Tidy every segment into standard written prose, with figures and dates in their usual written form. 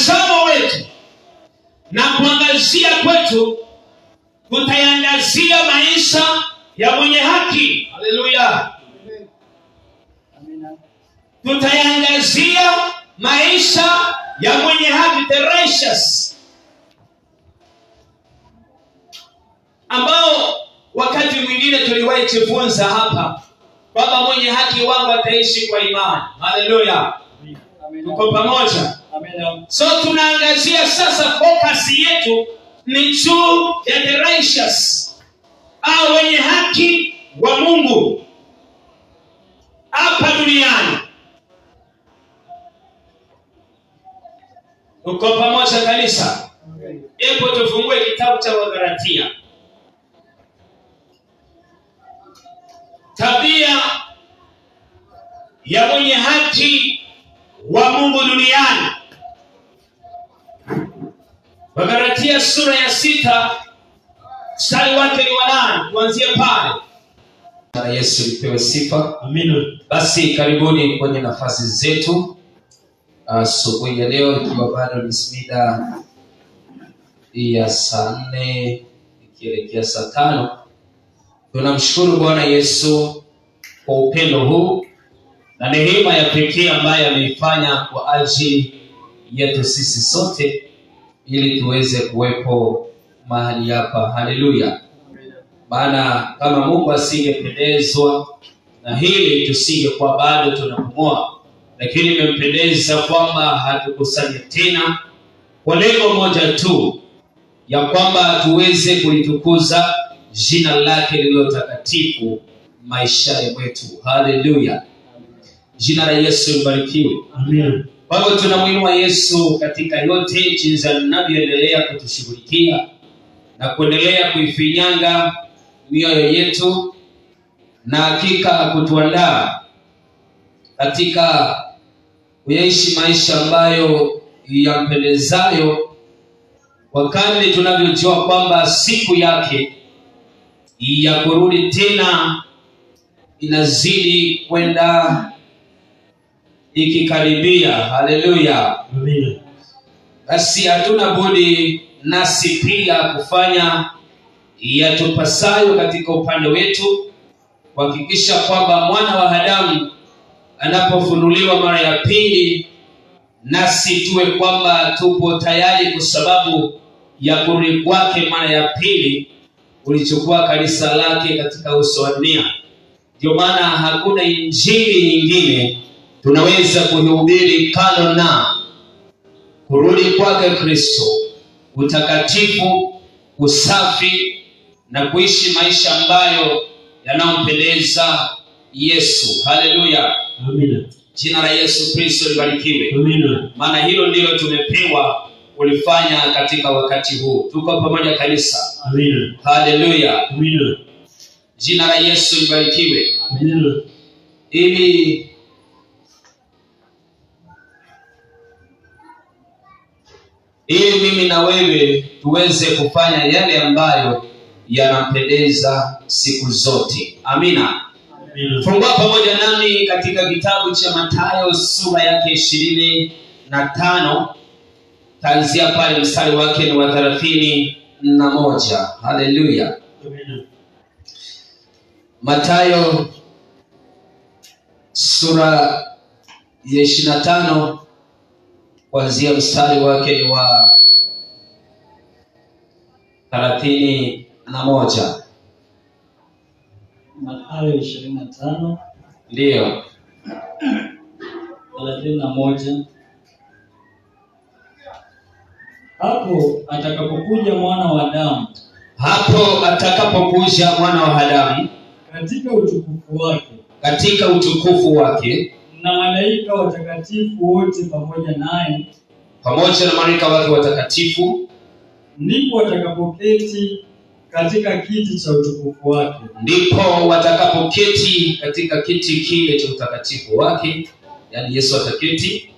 Mtazamo wetu na kuangazia kwetu kutayangazia maisha ya mwenye haki. Haleluya! Tutayangazia maisha ya mwenye haki, the righteous, ambao wakati mwingine tuliwahi kujifunza hapa kwamba mwenye haki wangu ataishi kwa imani. Haleluya, tuko pamoja. So tunaangazia sasa, focus yetu ni juu ya the righteous au wenye haki wa Mungu hapa duniani. Uko pamoja kanisa? Hebu tufungue kitabu cha Wagalatia. Tabia ya mwenye haki wa Mungu duniani. Wagalatia sura ya 6 mstari wake ni wa 8, tuanzie pale. Bwana Yesu lipewe sifa. Amina. Basi karibuni kwenye nafasi zetu asubuhi ya leo, ikiwa bado ni mida ya saa 4 ikielekea saa 5. Tunamshukuru Bwana Yesu kwa upendo huu na neema ya pekee ambayo ameifanya kwa ajili yetu sisi sote ili tuweze kuwepo mahali hapa. Haleluya. Maana kama Mungu asingependezwa na hili tusingekuwa bado tunapumua, lakini imempendeza kwamba hatukusanye tena kwa lengo moja tu, ya kwamba tuweze kulitukuza jina lake lililo takatifu maishani mwetu. Haleluya. Jina la Yesu libarikiwe. Amen. Kwa hivyo tunamuinua Yesu katika yote, jinsi anavyoendelea kutushughulikia na kuendelea kuifinyanga mioyo yetu na hakika kutuandaa katika kuyaishi maisha ambayo yampendezayo, wakati tunavyojua kwamba siku yake ya kurudi tena inazidi kwenda ikikaribia. Haleluya. Amina. Basi hatuna budi nasi pia kufanya yatupasayo katika upande wetu, kuhakikisha kwamba mwana wa Adamu anapofunuliwa mara ya pili, nasi tuwe kwamba tupo tayari, kwa sababu ya kurudi kwake mara ya pili ulichukua kanisa lake katika uso wa dunia. Ndio maana hakuna injili nyingine tunaweza kuhubiri kando na kurudi kwake Kristo, utakatifu, usafi na kuishi maisha ambayo yanampendeza Yesu. Haleluya. Amina. Jina la Yesu Kristo libarikiwe. Amina. Maana hilo ndilo tumepewa kulifanya katika wakati huu. Tuko pamoja kanisa. Amina. Haleluya. Amina. Jina la Yesu libarikiwe. Amina. Ili mimi na wewe tuweze kufanya yale ambayo yanampendeza siku zote. Amina. Amina. Fungua pamoja nami katika kitabu cha Mathayo sura yake 25, taanzia pale mstari wake ni wa 31. Haleluya. Amina. Mathayo sura ya 25 kuanzia mstari wake ni wa 31. Mathayo 25, Ndiyo. 31. Hapo atakapokuja mwana wa Adamu Hapo atakapokuja mwana wa Adamu katika utukufu wake, katika utukufu wake, na malaika watakatifu wote pamoja naye, pamoja na malaika wake watakatifu, ndipo atakapoketi katika kiti cha utukufu wake. Ndipo watakapoketi katika kiti kile cha utakatifu wake, yaani Yesu ataketi.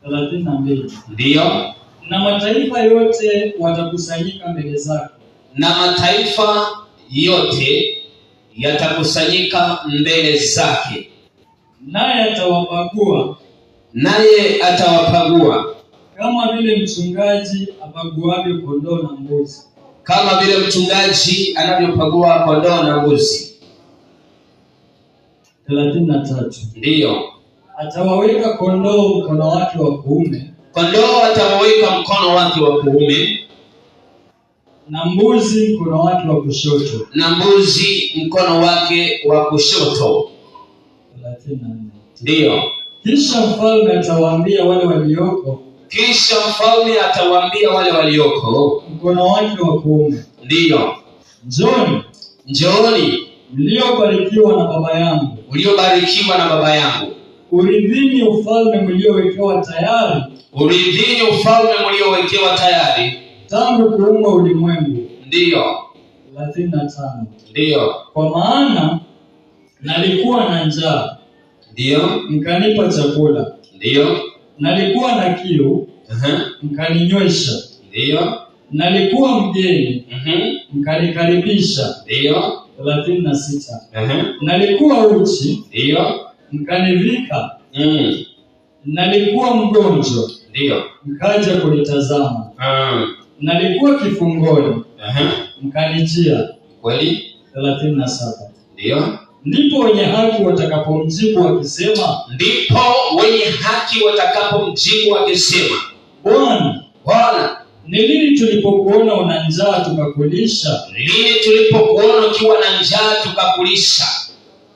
32. Ndiyo. Na mataifa yote watakusanyika mbele zake. Na mataifa yote yatakusanyika mbele zake. Naye atawabagua. Naye atawapagua. Kama vile mchungaji abaguavyo kondoo na mbuzi. Kama vile mchungaji anavyopagua kondoo na mbuzi. 33. Ndiyo. Atawaweka kondoo mkono wake wa kuume, Kondoo atawaweka mkono wake wa kuume na mbuzi mkono wake wa kushoto. na mbuzi mkono wake wa kushoto. 34. Ndiyo. Kisha mfalme atawaambia wale walioko Kisha mfalme atawaambia wale walioko, mkono wake wa kuume, ndiyo, Njooni njooni mliobarikiwa na Baba yangu, mliobarikiwa na Baba yangu, urithini ufalme mliowekewa tayari urithini ufalme mliowekewa tayari. tangu kuumbwa ulimwengu. Ndiyo, 35. ndiyo, Kwa maana nalikuwa na njaa, ndiyo, mkanipa chakula, ndiyo, nalikuwa na kiu, mkaninywesha, ndiyo, nalikuwa mgeni, mkanikaribisha. Ndiyo, 36. Nalikuwa uchi, ndiyo, mkanivika, nalikuwa mgonjwa, ndiyo, mkaja kunitazama, nalikuwa kifungoni, mkanijia. Kweli, 37. ndiyo. Ndipo wenye haki watakapomjibu wakisema, Ndipo wenye haki watakapomjibu wakisema, Bwana, Bwana, ni lini tulipokuona una njaa tukakulisha, lini tulipokuona ukiwa na njaa tukakulisha,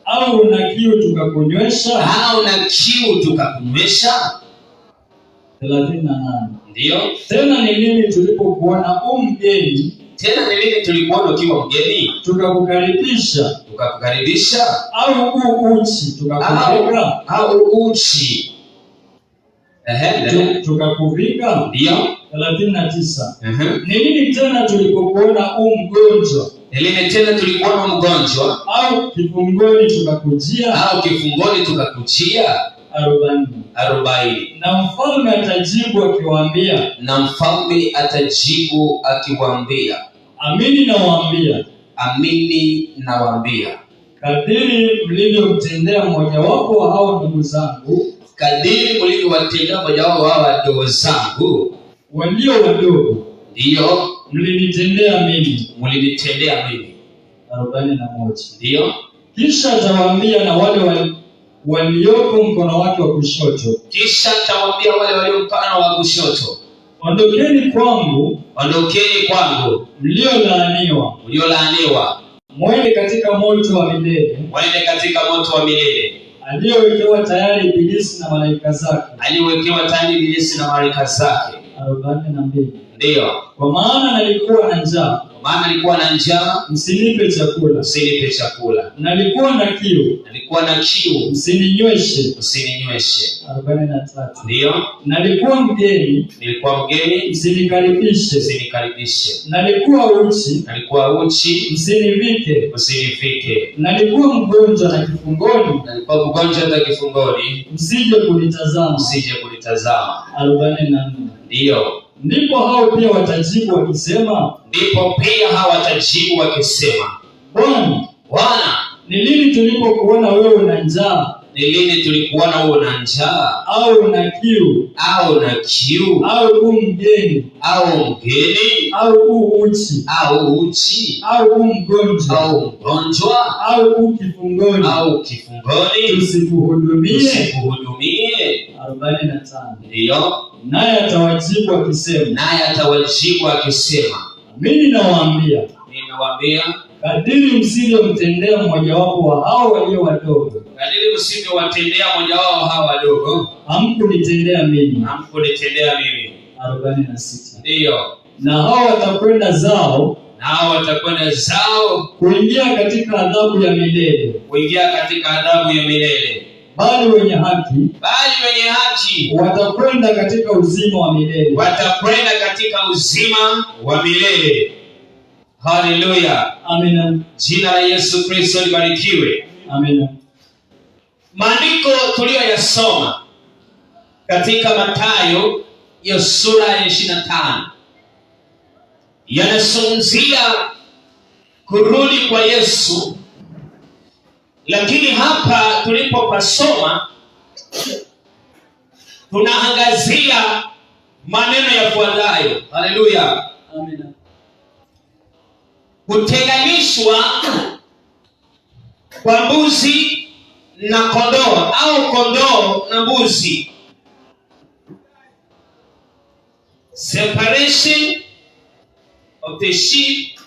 au una kiu tukakunywesha? au na kiu tukakunywesha? 38. Ndiyo. Tena ni lini tulipokuona u mgeni Tena ni lini tulikuona ukiwa mgeni tukakukaribisha, tukakukaribisha, au u uchi tukakuvika, au uchi? Ehe, tukakuvika? ndiyo. 39. Ni lini tena tulipokuona u mgonjwa Ni lini tena tulikuona mgonjwa au kifungoni tukakujia? au kifungoni tukakujia? 40. 40. Na mfalme atajibu akiwaambia, Na mfalme atajibu akiwaambia, amini nawaambia, amini nawaambia, kadiri mlivyomtendea mmojawapo wa hao ndugu zangu kadiri mlivyowatendea mmoja wao hawa wadogo zangu, walio wadogo, ndiyo mlinitendea mimi. mlinitendea mimi. 41. Ndiyo. Kisha atawaambia na wale walioko mkono wake wa kushoto, Kisha atawaambia wale walio mkono wa kushoto, ondokeni kwangu ondokeni kwangu mliolaaniwa, mliolaaniwa, mwende katika moto wa milele mwende katika moto wa milele aliyowekewa tayari Ibilisi na malaika zake. aliyowekewa tayari Ibilisi na malaika zake. 42. Ndiyo. Kwa maana nalikuwa na njaa, Kwa maana nilikuwa na njaa, msinipe chakula, msinipe chakula; nalikuwa na kiu, nalikuwa na kiu, msininyweshe. msininyweshe. 43. Ndiyo. Nalikuwa mgeni, Nilikuwa mgeni, msinikaribishe, msinikaribishe; nalikuwa uchi, nalikuwa uchi, msinivike, msinifike; nalikuwa mgonjwa na kifungoni, nalikuwa mgonjwa hata kifungoni, msije kunitazama. msije kunitazama. 44. Ndiyo. Ndipo hao pia watajibu wakisema, Ndipo pia hawatajibu wakisema, Bwana, Bwana, ni lini tulipokuona wewe una njaa ni lini tulikuona wewe una njaa au una kiu au na kiu au u mgeni au mgeni au u uchi au uchi au u mgonjwa au mgonjwa au u kifungoni au kifungoni, tusikuhudumie? tusikuhudumie? 45. Ndiyo. Naye atawajibu akisema, Naye atawajibu akisema, amini nawaambia, nimewaambia, kadiri msivyomtendea mmojawapo wa hao walio wadogo, kadiri msivyowatendea mmoja wao hawa wadogo, hamkunitendea mimi. hamkunitendea mimi. 46. Ndiyo. Na hao watakwenda zao Nao watakwenda zao kuingia katika adhabu ya milele, kuingia katika adhabu ya milele, bali wenye haki bali wenye haki watakwenda katika uzima wa milele. watakwenda katika uzima wa milele. Haleluya! Amina, Jina la Yesu Kristo libarikiwe. amina. Maandiko tuliyoyasoma katika Mathayo ya sura ya 25 yanazungumzia kurudi kwa Yesu, lakini hapa tulipopasoma tunaangazia maneno yafuatayo. Haleluya. Amina. Kutenganishwa kwa mbuzi na kondoo au kondoo na mbuzi. Separation of the sheep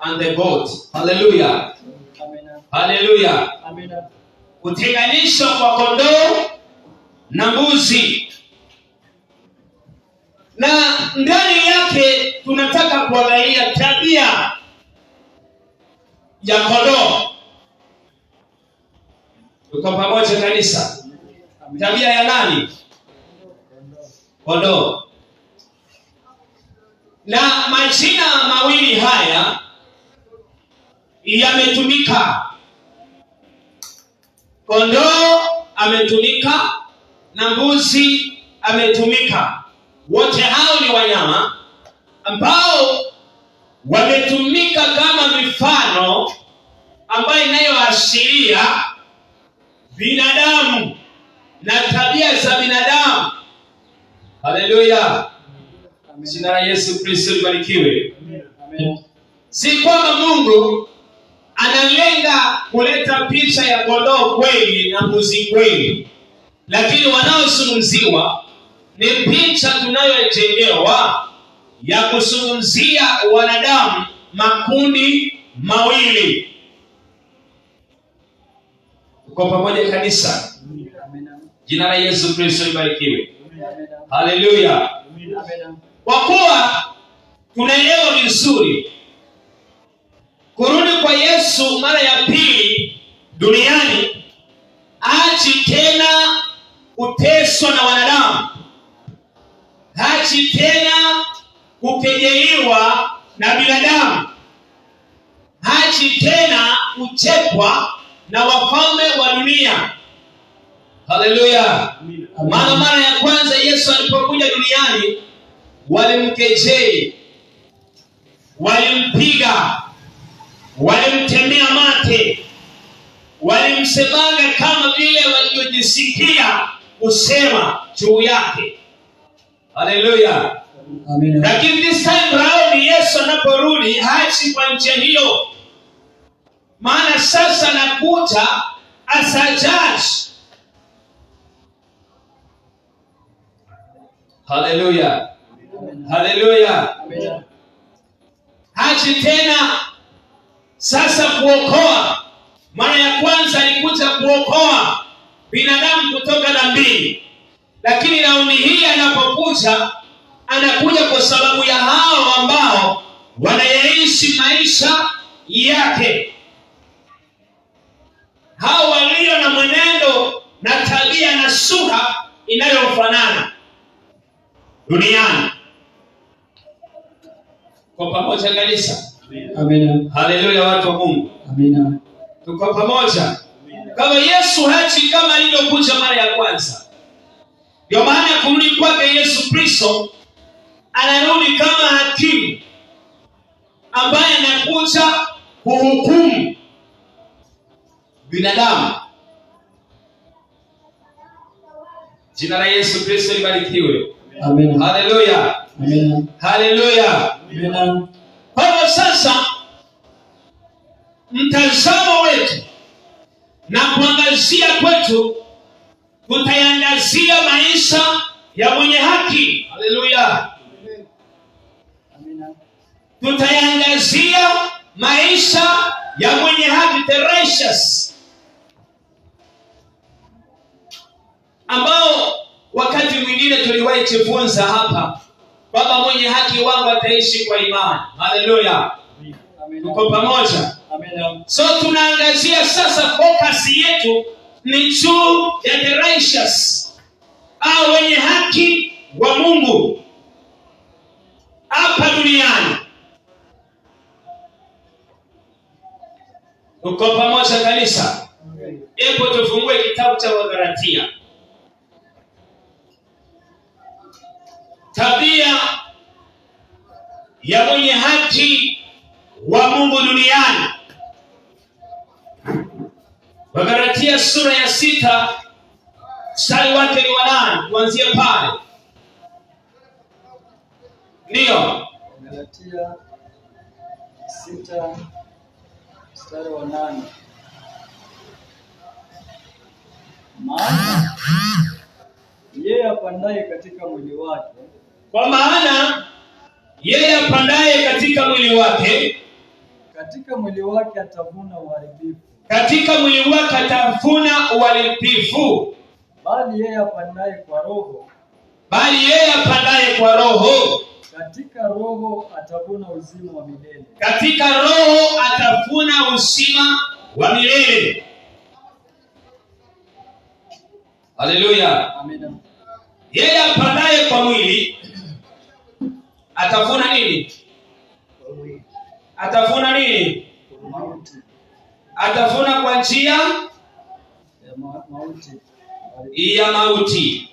and the goat. Hallelujah. Amina. Hallelujah. Amina. Kutenganishwa kwa kondoo na mbuzi, na ndani yake tunataka kuangalia tabia ya kondoo. Tuko pamoja kanisa? Tabia ya nani? Kondoo. Na majina mawili haya yametumika. Kondoo ametumika na mbuzi ametumika. Wote hao ni wanyama ambao wametumika kama mifano ambayo inayoashiria binadamu na tabia za binadamu. Haleluya. Jina la Yesu Kristo libarikiwe. Amen. Si kwamba Mungu analenga kuleta picha ya kondoo kweli na mbuzi kweli, lakini wanaozungumziwa ni picha tunayojengewa ya kuzungumzia wanadamu makundi mawili. Tuko pamoja kanisa? Amina. Jina la Yesu Kristo libarikiwe. Amina. Haleluya. Amina. Kwa kuwa tunaelewa vizuri kurudi kwa Yesu mara ya pili duniani, hachi tena kuteswa na wanadamu, hachi tena kukejeliwa na binadamu, hachi tena kuchekwa na wafalme wa dunia. Haleluya. Maana mara ya kwanza Yesu alipokuja duniani walimkejeli, walimpiga, walimtemea mate, walimsemanga kama vile walivyojisikia kusema juu yake. Haleluya. Amina. Lakini this time round Yesu anaporudi hachi kwa njia hiyo, maana sasa anakuja as a judge. Haleluya. Haleluya. Amina. Hachi tena sasa kuokoa. Mara ya kwanza alikuja kuokoa binadamu kutoka dhambini, lakini raundi hii anapokuja, anakuja kwa sababu ya hao ambao wanayaishi maisha yake, hao walio na mwenendo na tabia na sura inayofanana duniani. Kwa pamoja kanisa? Amina. Haleluya, watu wa Mungu. Amina. Tuko pamoja. Kama Yesu hachi kama alivyokuja mara ya kwanza. Ndio maana kurudi kwake Yesu Kristo, anarudi kama hakimu ambaye anakuja kuhukumu binadamu. Jina la Yesu Kristo libarikiwe. Amina. Haleluya. Amina. Haleluya. Amina. Kwa hivyo sasa mtazamo wetu na kuangazia kwetu tutaiangazia maisha ya mwenye haki. Haleluya. Amina. Tutaiangazia maisha ya mwenye haki, the righteous, ambao wakati mwingine tuliwahi kujifunza hapa kwamba mwenye haki wangu ataishi kwa imani. Haleluya. Amina. Tuko pamoja. Amina. So tunaangazia sasa, focus yetu ni juu ya the righteous, au wenye haki wa Mungu hapa duniani. Tuko pamoja kanisa? Hebu tufungue kitabu cha Wagalatia. Tabia ya mwenye haki wa Mungu duniani. Wagalatia sura ya 6 mstari wake ni wa 8, kuanzia pale. Ndiyo. Galatia 6 mstari wa 8. Maana yeye apandaye katika mwili wake, Kwa maana yeye apandaye katika mwili wake, katika mwili wake atavuna uharibifu, katika mwili wake atavuna uharibifu, bali yeye apandaye kwa Roho, bali yeye apandaye kwa Roho, katika Roho atavuna uzima wa milele. katika Roho atavuna uzima wa milele. Haleluya. Amina. Yeye apandaye kwa mwili atavuna nini? Atavuna nini? Mauti. Atavuna kwa njia Ya mauti. ya mauti.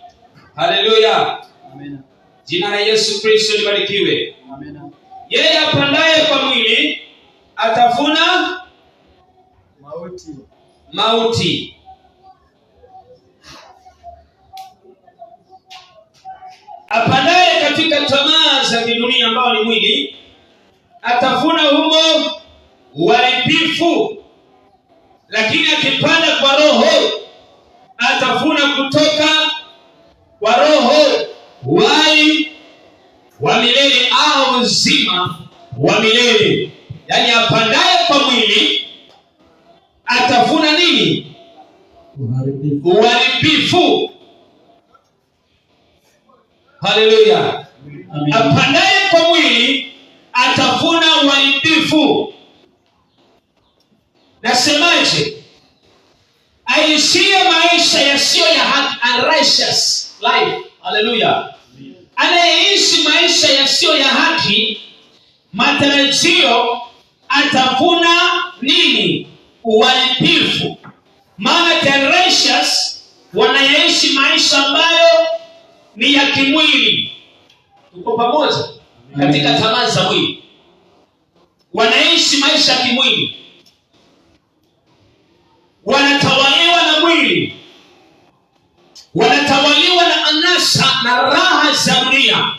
Haleluya. Amina. Jina la Yesu Kristo libarikiwe. Amina. Yeye apandaye kwa mwili atavuna Mauti. mauti. Apandaye katika tamaa za kidunia ambao ni mwili atavuna humo uharibifu, lakini akipanda kwa Roho atavuna kutoka kwa Roho uhai wa milele au uzima wa milele. Yaani apandaye kwa mwili atavuna nini? Uharibifu. Uharibifu. Haleluya. Amina. Apandaye kwa mwili atavuna uharibifu. Nasemaje? Aishie maisha yasiyo ya haki, unrighteous life. Haleluya. Anayeishi maisha yasiyo ya haki, matarajio atavuna nini? Uharibifu. Maana the righteous wanayaishi maisha ambayo ni ya kimwili. Tuko pamoja? Katika tamaa za mwili wanaishi maisha ya kimwili, wanatawaliwa na mwili, wanatawaliwa na anasa na raha za dunia,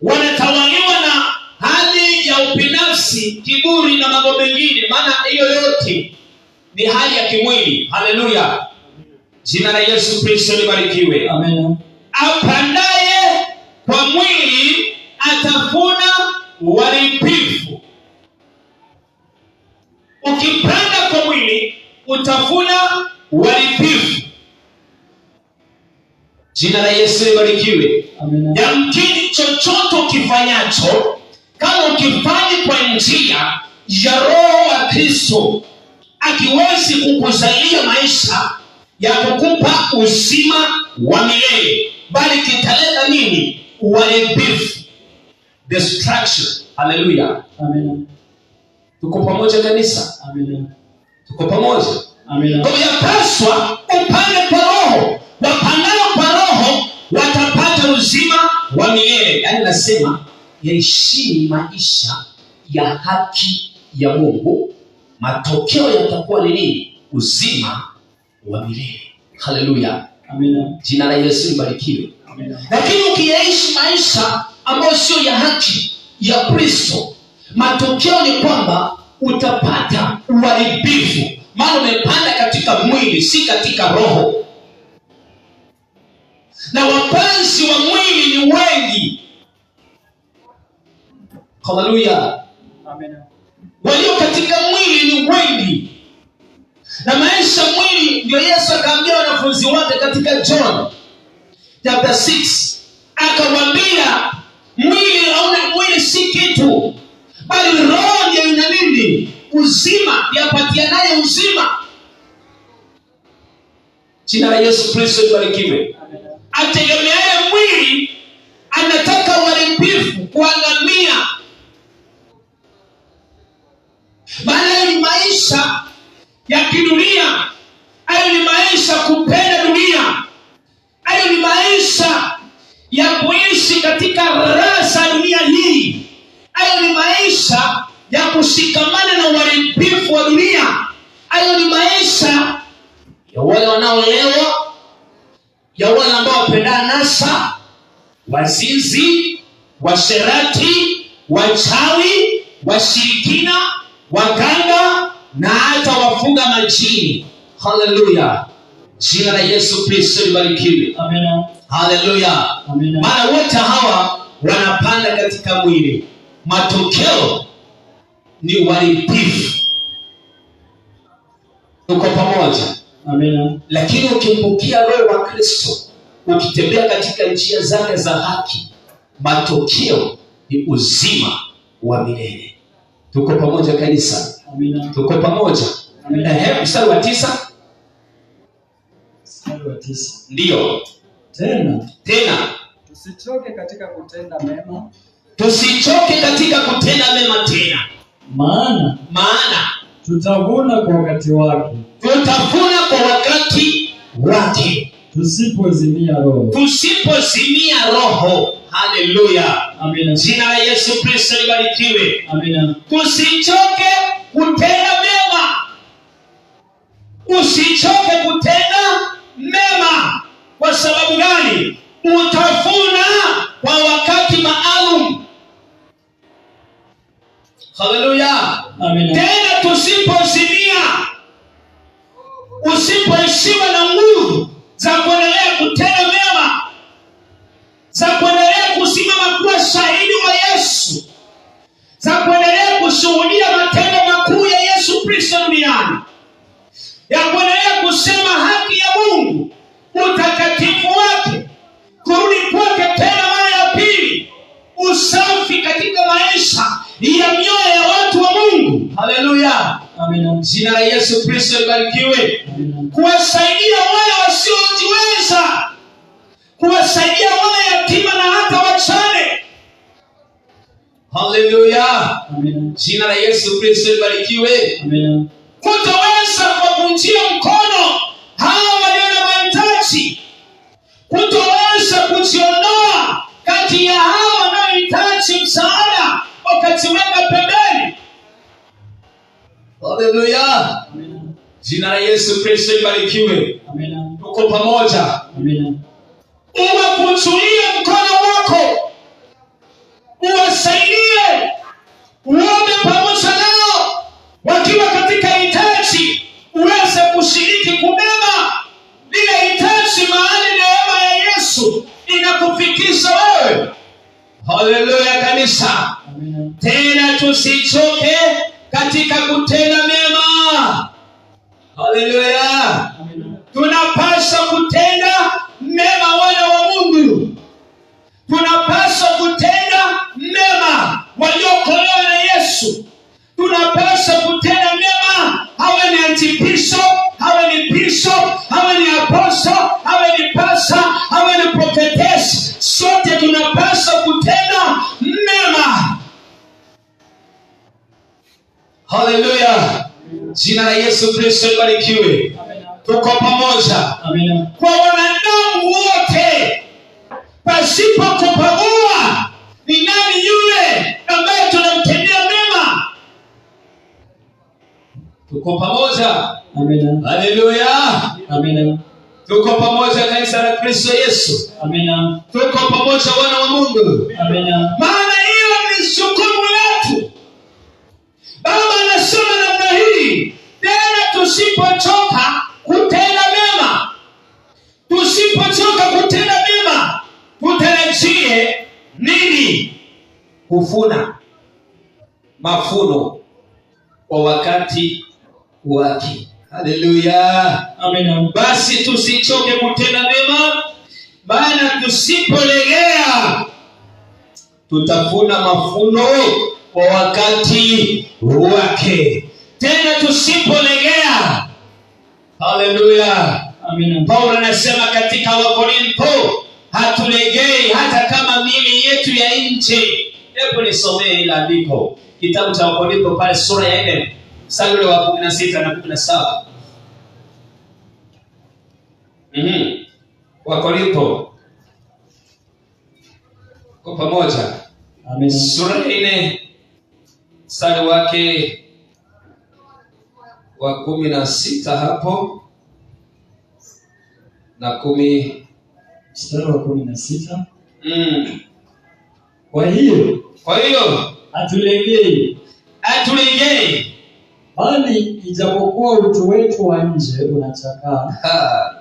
wanatawaliwa na hali ya ubinafsi, kiburi na mambo mengine. Maana hiyo yote ni hali ya kimwili. Haleluya. Jina la Yesu Kristo libarikiwe. Amen. Apandaye kwa mwili atavuna uharibifu. Ukipanda kwa mwili utavuna uharibifu. Jina la Yesu libarikiwe. Amen. Yamkini chochote ukifanyacho, kama ukifanya kwa njia ya Roho wa Kristo, akiwezi kukuzalia maisha ya kukupa uzima wa milele, bali kitaleta nini? Uharibifu, destruction. Haleluya. Amen. Tuko pamoja kanisa? Amen. Tuko pamoja? Amen. Kwa hiyo yapaswa upande kwa Roho. Wapandao kwa Roho watapata uzima wa milele. Yaani nasema yaishini maisha ya haki ya Mungu, matokeo yatakuwa ni nini? Uzima wa milele. Haleluya. Amen. Jina la Yesu libarikiwe. Amen. Lakini ukiyaishi maisha ambayo sio ya haki ya Kristo, matokeo ni kwamba utapata uharibifu. Maana umepanda katika mwili, si katika roho. Na wapanzi wa mwili ni wengi. Haleluya. Amen. Walio katika mwili ni wengi. Na maisha mwili, ndio Yesu akaambia wanafunzi wake katika John chapter 6, akamwambia mwili hauna, mwili si kitu, bali roho ndiyo ina nini? Uzima, yapatianaye uzima. Jina la Yesu Kristo libarikiwe. Amen. Ategemeaye mwili anataka uharibifu, kuangamia. Maana ni maisha ya kidunia, hayo ni maisha kupenda dunia, hayo ni maisha ya kuishi katika raha za dunia hii, hayo ni maisha ya kushikamana na uharibifu wa dunia, hayo ni maisha ya wale wanaolewa, ya wale ambao wapenda nasa, wazinzi, washerati, wachawi, washirikina, waganga na hata wafuga majini. Haleluya! Jina la Yesu Kristo libarikiwe. Amina. Haleluya! Amina. Maana wote hawa wanapanda katika mwili, matokeo ni uharibifu. Tuko pamoja? Amina. Lakini ukimpokea Roho wa Kristo, ukitembea katika njia zake za haki, matokeo ni uzima wa milele. Tuko pamoja kanisa? Amina. Tuko pamoja? Amina. Ehe, mstari wa 9. Mstari wa 9. Ndiyo. Tena Tena tusichoke katika kutenda mema, tusichoke katika kutenda mema tena, maana tutavuna kwa wakati wake, tutavuna kwa wakati wake, tusipozimia roho. Tusipozimia roho. Haleluya! Amina. Jina la Yesu Kristo libarikiwe. Amina. Tusichoke kutenda mema, usichoke kutenda mema. Kwa sababu gani? Utavuna kwa wakati maalum. Haleluya! Amina. Tena tusipozimia, usipoishiwa na nguvu za kuendelea kutenda mema, za kuendelea kusimama kuwa shahidi wa Yesu, za kuendelea kushuhudia matendo makuu ya Yesu Kristo duniani, ya kuendelea kusema haki ya Mungu, utakatifu wake, kurudi kwake tena mara ya pili, usafi katika maisha ya mioyo ya watu wa Mungu. Haleluya! Amina. Jina la Yesu Kristo libarikiwe. Amina. Kuwasaidia wale wasiojiweza, kuwasaidia wale yatima na hata wachane. Haleluya! Amina. Jina la Yesu Kristo libarikiwe. Amina. Kutoweza kuwavunjia mkono hawa walio na mahitaji, kutoweza kujiondoa kati ya hawa wanaohitaji msaada wakajiweka pembeni. Haleluya! Amina. Jina la Yesu Kristo libarikiwe. Amina. Tuko pamoja. Amina. Uwakunjulie mkono wako, uwasaidie, uombe pamoja nao wakiwa katika hitaji, uweze kushiriki kubeba lile hitaji mahali neema ya Yesu inakufikisha wewe. Haleluya kanisa. Amina. Tena tusichoke katika kutenda mema. Haleluya. Amina. Tunapaswa kutenda mema, wana wa Mungu. Tunapaswa kutenda mema waliokolewa na Yesu. Tunapaswa kutenda mema, awe ni antipisho, awe ni bishop, awe ni apostle, awe ni pastor, awe ni prophetess. Sote tunapaswa kutenda mema. Haleluya. Jina la Yesu Kristo libarikiwe. Amina. Tuko pamoja. Amina. Kwa wanadamu wote pasipo kubagua ni nani yule ambaye tunamtendea mema. Tuko pamoja. Amina. Haleluya. Amina. Tuko pamoja kanisa la Kristo Yesu. Amina. Tuko pamoja wana wa Mungu. Amina. Maana hiyo ni jukumu letu. Baba anasema namna hii, tena tusipochoka kutenda mema, tusipochoka kutenda mema, tutarajie nini? Kuvuna mavuno kwa wakati wake. Haleluya. Amina. Basi tusichoke kutenda mema, maana tusipolegea tutavuna mavuno kwa wakati wake. Tena tusipolegea. Haleluya. Amina. Paulo anasema katika Wakorintho, hatulegei hata kama miili yetu ya nje. Hebu nisomee ile andiko, kitabu cha Wakorintho pale sura ya 4 mstari wa 16 na 17. Wakorintho kwa pamoja. Amina. Sura ya 4 mstari wake wa 16 hapo na 10. Mstari wa 16. Kwa hiyo Kwa hiyo hatulegei, hatulegei, bali ijapokuwa utu wetu wa nje unachakaa, Ha.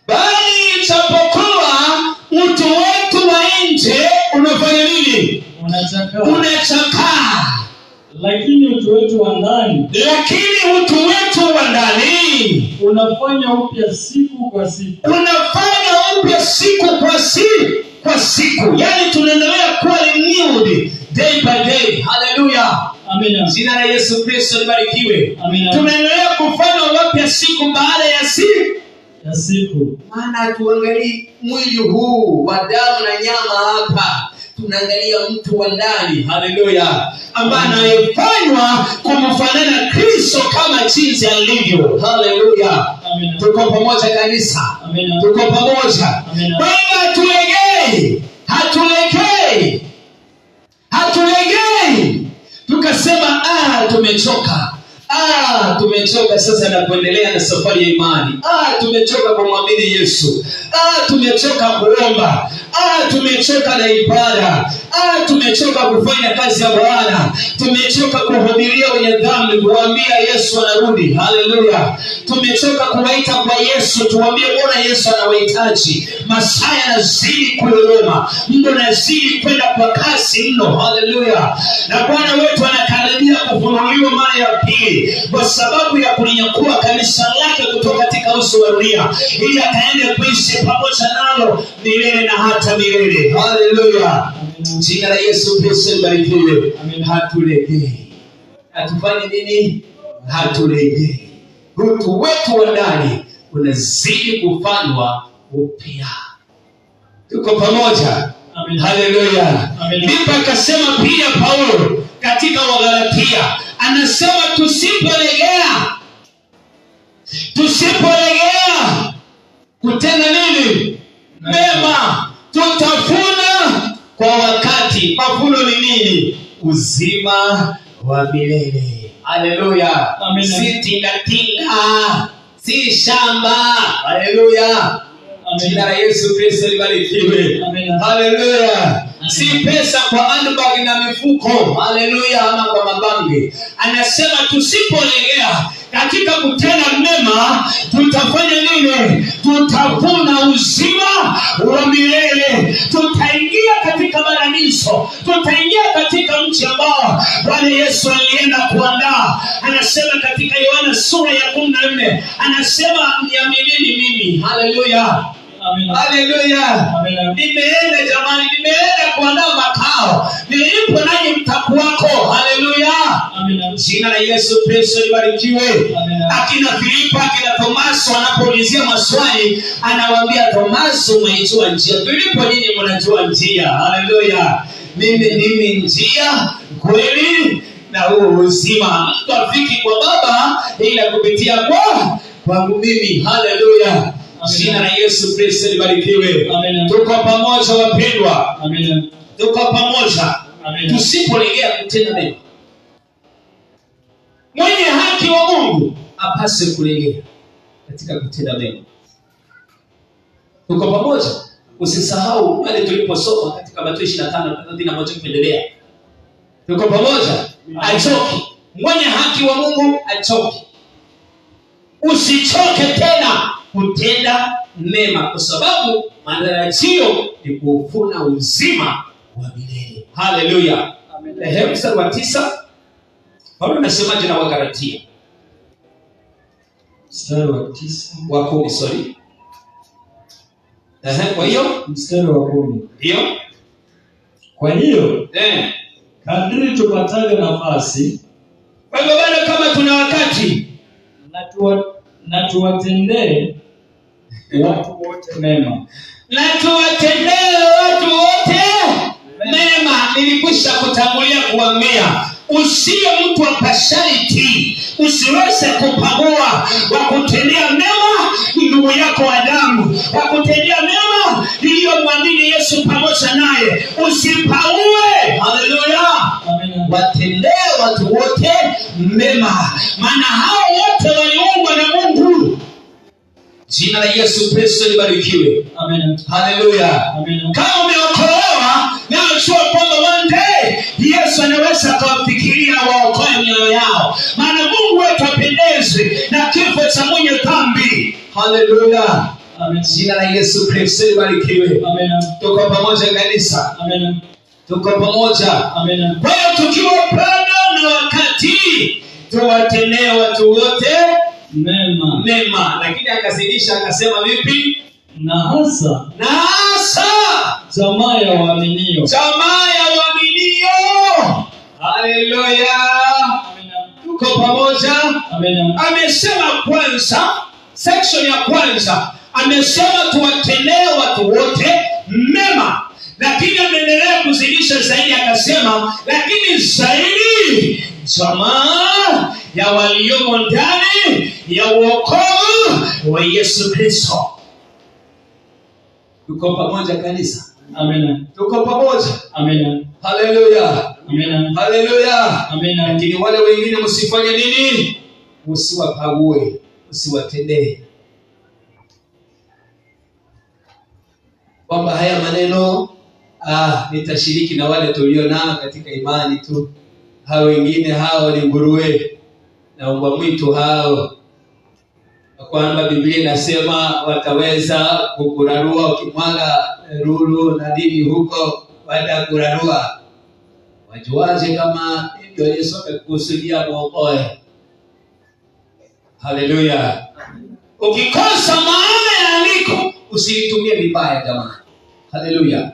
Bali ijapokuwa utu wetu wa nje unafanya nini? Unachakaa, Unachakaa, lakini utu wetu wa ndani lakini utu wetu wa ndani unafanya upya siku kwa siku. Unafanya upya siku kwa siku, yaani tunaendelea kuwa renewed day by day. Haleluya! Amina. Jina la Yesu Kristo libarikiwe. Amina. Tunaendelea kufanya wapya siku baada ya siku, Ya siku. Maana hatuangalii mwili huu wa damu na nyama hapa, tunaangalia mtu wa ndani, haleluya, ambaye anayefanywa kumfanana Kristo kama jinsi alivyo. Haleluya! Amina. Tuko pamoja, kanisa? Amina. Tuko pamoja? Amina. Kwa hiyo hatulegei, hatulegei, hatulegei tukasema, "Ah, tumechoka, ah, tumechoka sasa na kuendelea na safari ya imani. Ah, tumechoka kumwamini Yesu. Ah, tumechoka kuomba. Ah, tumechoka na ibada. Ah, tumechoka kufanya kazi ya Bwana. Tumechoka kuhubiria wenye dhambi, kuwaambia Yesu anarudi. Haleluya! Tumechoka kuwaita kwa Yesu, tuwaambie Bwana Yesu anawahitaji. Masaa yanazidi kuyoyoma, muda unazidi kwenda kwa kasi mno. Haleluya! Na Bwana wetu anakaribia kufunuliwa mara ya pili kwa sababu ya kulinyakua kanisa lake kutoka katika uso wa dunia ili akaende kuishi pamoja nalo milele na hata milele. Haleluya! Jina la Yesu Kristo libarikiwe. Amina. Hatulegei, hatufanye nini? Hatulegei. Utu wetu wa ndani unazidi kufanywa upya. Tuko pamoja? Amina. Haleluya! Amina. Ndipo akasema pia Paulo katika Wagalatia, anasema tusipolegea, tusipolegea kutenda nini? Mema, tutavuna kwa wakati. Mavuno ni nini? Uzima wa milele. Haleluya! Amina. Si tingatinga, si shamba. Haleluya! Jina la Yesu Kristo libarikiwe. Amina. Haleluya! Si pesa kwa handbag na mifuko, haleluya, ama kwa mabangi. Anasema tusipolegea katika kutenda mema, tutafanya nini? Tutavuna uzima wa milele, tutaingia katika paradiso, tutaingia katika mji ambao Bwana Yesu alienda kuandaa. Anasema katika Yohana sura ya 14, anasema niaminini mimi. Haleluya! Amina. Haleluya! Amina. Nimeenda jamani, nimeenda kuandaa makao, nilipo nanyi mtakuwako. Haleluya! Amina. Jina la Yesu Kristo libarikiwe. Amina. Akina Filipo, akina Tomaso anapoulizia maswali, anawaambia Tomaso, mwaijua njia. Filipo, nyinyi mnajua njia. Haleluya! Mimi ndimi njia, kweli na huu uzima. Mtu afiki kwa Baba ila kupitia kwangu mimi. Haleluya! Jina la Yesu Kristo libarikiwe. Amina. Tuko pamoja wapendwa, Amina. tuko pamoja. Amina. Tusipolegea kutenda mema, mwenye haki wa Mungu apaswe kulegea katika kutenda mema. Tuko pamoja? Usisahau pale tuliposoma katika Mathayo 25:31 kuendelea. Tuko pamoja? Achoki mwenye haki wa Mungu, achoki. Usichoke tena kutenda mema, kwa sababu matarajio ni kuvuna uzima wa milele. Haleluya! Amina. Ehe, mstari wa 9, Paulo anasemaje na Wagalatia? Mstari wa 9. Wa 10, sorry. Ehe, kwa hiyo Mstari wa 10. Ndio. Kwa hiyo kadri tupatavyo nafasi, Kwa hivyo bado kama tuna wakati, na tuwatendee watu wote mema. Na tuwatendee watu wote mema. Nilikwisha kutangulia kuambia usiwe mtu wa partiality, usiweze kupagua wa kutendea mema ndugu yako wa damu, wa kutendea mema iliyomwamini Yesu pamoja naye, usipaue. Haleluya! Amina. Watendee watu wote mema, maana hao wote waliumbwa na Mungu. Jina la Yesu Kristo libarikiwe. Amina. Haleluya! Amina. Kama umeokolewa, na jua kwamba ili awaokoe mioyo yao, maana Mungu wetu apendezwi na kifo cha mwenye dhambi. Haleluya! Amina. Jina la Yesu Kristo libarikiwe. Amina. Tuko pamoja kanisa, Amina. tuko pamoja. Amina. Kwa hiyo tukiwa bado na wakati, tuwatendee watu wote Mema mema. Lakini akazidisha akasema vipi? na hasa Na hasa jamaa ya waaminio. jamaa ya waaminio. Haleluya, Amina. tuko pamoja. Amina. Amesema kwanza, section ya kwanza amesema tuwatendee watu wote mema, lakini ameendelea kuzidisha zaidi, akasema lakini zaidi jamaa ya waliomo ndani ya uokovu wa Yesu Kristo. Tuko pamoja kanisa, Amina. tuko pamoja. Amina. Haleluya, Amina. haleluya. Amina. Lakini wale wengine msifanye nini? Msiwapague, msiwatendee. Kwamba haya maneno nitashiriki na wale tulio nao katika imani tu, hao wengine hao ni nguruwe na mbwa mwitu hao, kwamba Biblia inasema wataweza kukurarua ukimwaga ruru na nini huko, watakurarua. Wajuaje kama ndio Yesu amekusudia muokoe? Haleluya! Ukikosa maana ya andiko usilitumie vibaya jamani. Haleluya!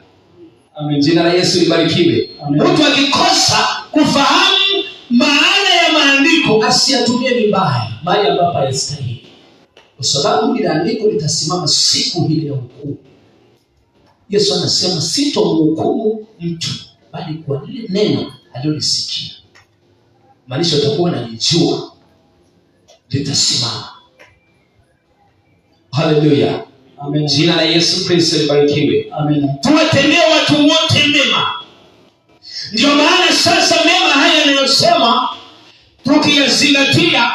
Amina. Jina la Yesu libarikiwe. Amen. Mtu akikosa kufahamu maana ya maandiko asiyatumie vibaya mahali ambapo hayastahili, kwa sababu ile andiko litasimama siku ile ya hukumu. Yesu anasema sitomhukumu mtu, bali kwa lile neno alilolisikia. Maanisha utakuwa unalijua, litasimama. Haleluya! Amina. Jina la Yesu Kristo libarikiwe. Amina. Tuwatendee watu wote mema. Ndio maana sasa mema haya yanayosema tukiyazingatia,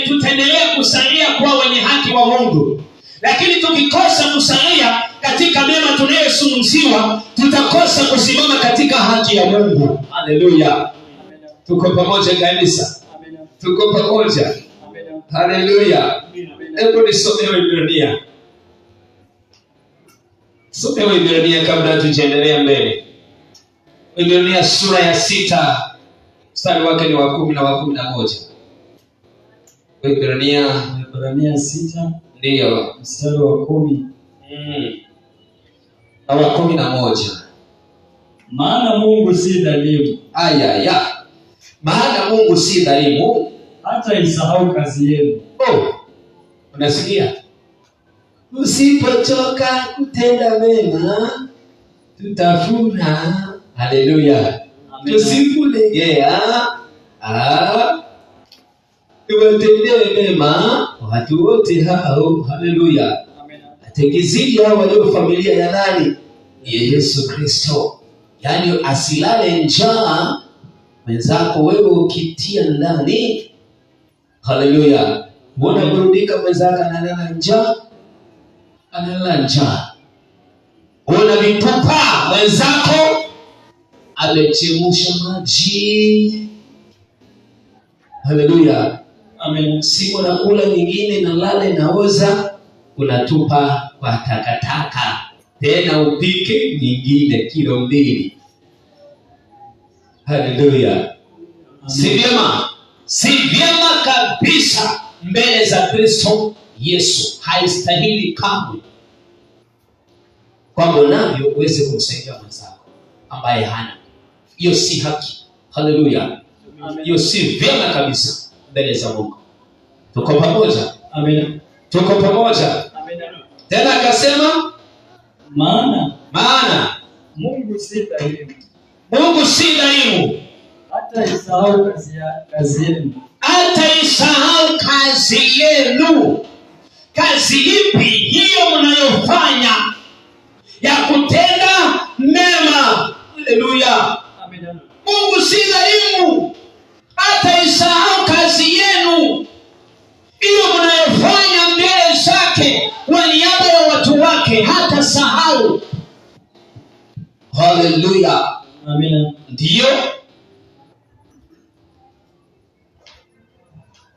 tutaendelea kusalia kuwa wenye haki wa Mungu, lakini tukikosa kusalia katika mema tunayozungumziwa, tutakosa kusimama katika haki ya Mungu. Haleluya, Amina. tuko pamoja kanisa, Amina. tuko pamoja. Amina. Haleluya. Amina. Hebu nisomee Waebrania, somee Waebrania kabla hatujaendelea mbele. Waebrania sura ya 6 mstari wake ni wa 10 na wa 11. Waebrania Waebrania 6 ndiyo mstari wa 10. Na wa 11. Maana Mungu si dhalimu, Aya ya maana Mungu si dhalimu, hata isahau kazi yenu. Oh, unasikia? Usipochoka kutenda mema tutavuna. Haleluya. Amina. Tusipolegea tuwatendee mema watu wote hao. Haleluya. Amina. Atekizidi hao walio familia ya nani? Ya Yesu Kristo. Yaani asilale njaa mwenzako wewe ukitia ndani. Haleluya. Mbona burudika mwenzako analala njaa? Analala njaa. Una vitupa mwenzako amechemsha maji. Haleluya. Amina. Siku nakula nyingine na lale naoza, unatupa kwa takataka, tena upike nyingine kilo 2. Haleluya. Si vyema, si vyema kabisa mbele za Kristo Yesu, haistahili kamwe kwamba unavyo uweze kumsaidia mwenzako ambaye hana. Hiyo si haki. Haleluya. Hiyo si vyema kabisa mbele za Mungu. Tuko pamoja? Amina. Tuko pamoja. Amina. Tena akasema Maana Mungu si dhalimu, Mungu si dhalimu, hata isahau kazi yenu. hata isahau kazi yenu. Kazi ipi hiyo mnayofanya ya kutenda mema? Haleluya. Amina. Mungu si dhalimu, hata isahau kazi yenu hiyo mnayofanya mbele zake kwa niaba ya watu wake, hata sahau. Haleluya. Amina. Ndiyo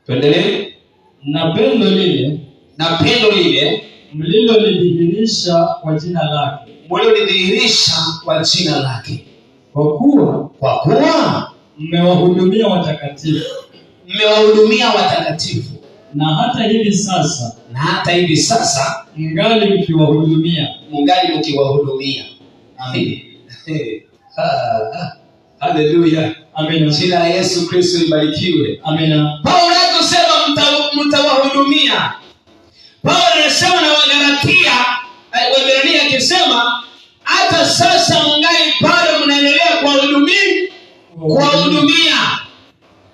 Tuendelee. Na pendo lile Na pendo lile mlilolidhihirisha kwa jina lake, mlilolidhihirisha kwa jina lake, kwa kuwa kwa kuwa mmewahudumia watakatifu, mmewahudumia watakatifu, na hata hivi sasa na hata hivi sasa mngali mkiwahudumia. mungali mkiwahudumia. Amen. Haleluya. Amina. Jina la Yesu Kristo libarikiwe. Amina. Paulo hakusema mtawahudumia. Paulo anasema na Wagalatia, Waebrania akisema hata sasa mngali bado mnaendelea kuwahudumia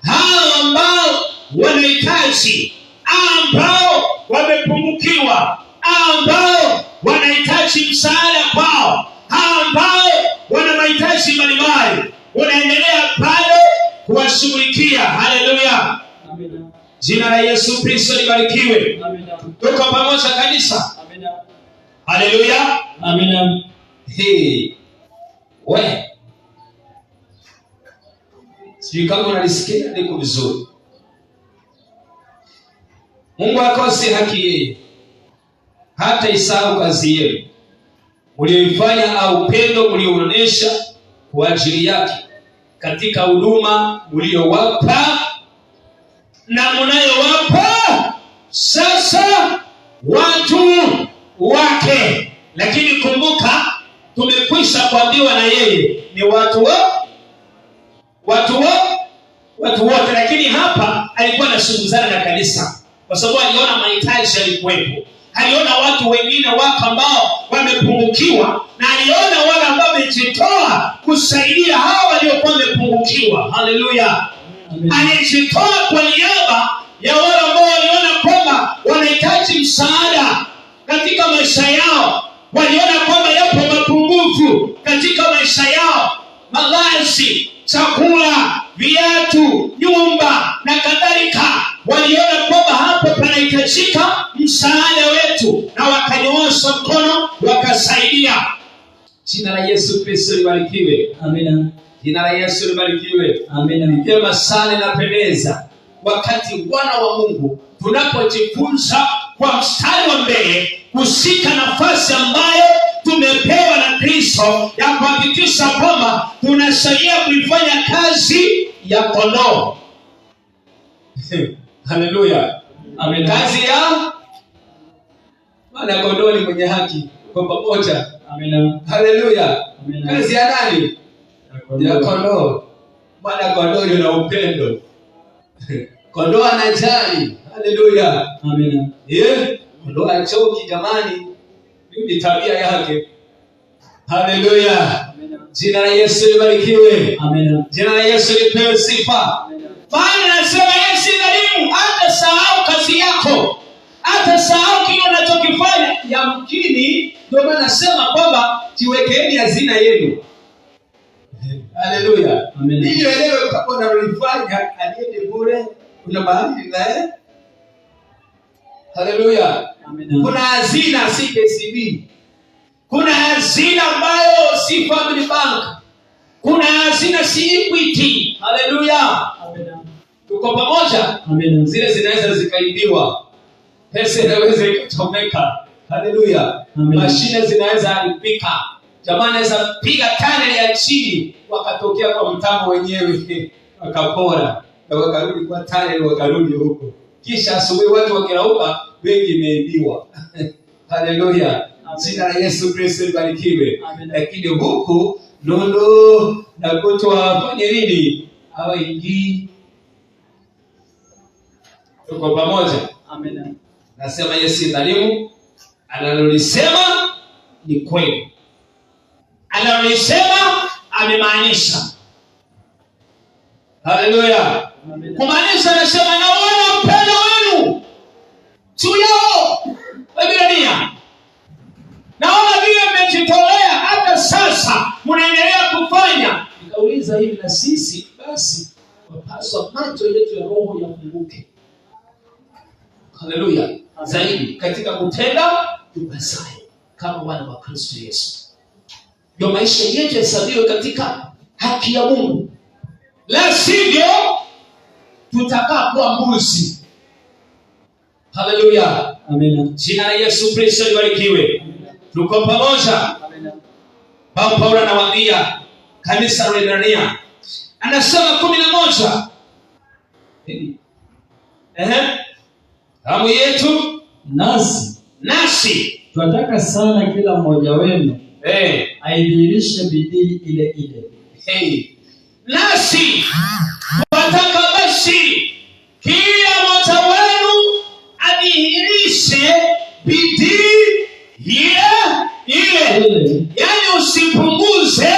hao ambao wanahitaji, ambao wamepungukiwa, ambao wanahitaji msaada kwao, ambao wana mahitaji mbalimbali, unaendelea bado kuwashughulikia. Haleluya, Amina. jina la Yesu Kristo libarikiwe. Amina. Tuko pamoja kanisa? Amina. Haleluya. Amina. Hey. We. Sijui kama unalisikia liko vizuri. Mungu akose haki yeye, hata isahau kazi yenu mlioifanya au upendo mlioonyesha kwa ajili yake katika huduma mliowapa na mnayowapa sasa watu wake. Lakini kumbuka, tumekwisha kuambiwa na yeye ni watu wote. Lakini hapa alikuwa anazungumzana na kanisa, kwa sababu aliona mahitaji yalikuwepo, aliona watu wengine wako ambao wamepungukiwa, na aliona wale ambao wamejitoa kusaidia hao waliokuwa wamepungukiwa. Haleluya. Alijitoa kwa niaba ya wale ambao waliona kwamba wanahitaji msaada katika maisha yao, waliona kwamba yapo mapungufu katika maisha yao, mavazi, chakula, viatu, nyumba na kadhalika. Waliona kwamba hapo panahitajika msaada wetu, na wakanyoosha mkono wakasaidia. Jina la Yesu Kristo libarikiwe. Amina. Jina la Yesu libarikiwe. Amina. Vyema sana, inapendeza wakati wana wa Mungu tunapojifunza kwa mstari wa mbele kushika nafasi ambayo tumepewa na Kristo ya kuhakikisha kwamba tunasaidia kuifanya kazi ya kondoo. Haleluya. Amina. Kazi ya maana kondoo ni mwenye haki kwa pamoja. Amina. Haleluya. Amina. Kazi ya nani? Ya kondoo. Maana kondoo ni na upendo. Kondoo anajali. Haleluya. Amina. Kondoo achoki jamani. Hiyo ni tabia yake. Haleluya. Amina. Jina la Yesu libarikiwe. Amina. Jina la Yesu lipewe sifa. Amina. Maana nasema yeye si dhalimu, hata sahau kazi yako, hata sahau kile unachokifanya. Yamkini ndio maana nasema kwamba jiwekeeni hazina yenu. Haleluya. Amina. Ili uelewe kama unalolifanya aliende bure, kuna mahali linae. Haleluya. Amina. Kuna hazina si KCB. Kuna hazina ambayo si Family Bank, kuna hazina si Equity. Haleluya, Amina. Tuko pamoja? Amina. Zile zinaweza zikaibiwa, pesa inaweza ikachomeka. Haleluya. Amina. Mashine zinaweza haribika, jamaa anaweza piga tunnel ya chini, wakatokea kwa mtambo wenyewe wakapora na wakarudi kwa tunnel, wakarudi huko, kisha asubuhi watu wakirauka, wengi imeibiwa. Haleluya. Jina la Yesu Kristo libarikiwe. Amina. Lakini huku nondo na kutwa wafanye nini? Hawaingii. Tuko pamoja? Amina. Nasema Yesu si dhalimu, analolisema ni kweli, analolisema amemaanisha. Haleluya. Amina. Kumaanisha, anasema naona upendo wenu juu yao Waebrania, naona vile mmejitolea, hata sasa mnaendelea kufanya. Nikauliza hivi, na sisi basi wapaswa macho yetu ya roho yafunguke. Haleluya. Zaidi katika kutenda tupasayo kama wana wa Kristo Yesu, ndio maisha yetu yahesabiwe katika haki ya Mungu, La sivyo tutakaa kuwa mbuzi. Haleluya. Amina. Jina la Yesu Kristo libarikiwe. Tuko pamoja. Amina. Paulo anawaambia kanisa la Waebrania, anasema 11, hamu yetu Nasi twataka sana kila mmoja wenu aidhihirishe bidii ile ile. Nasi twataka basi kila mmoja wenu adhihirishe bidii ile ile. Yaani usipunguze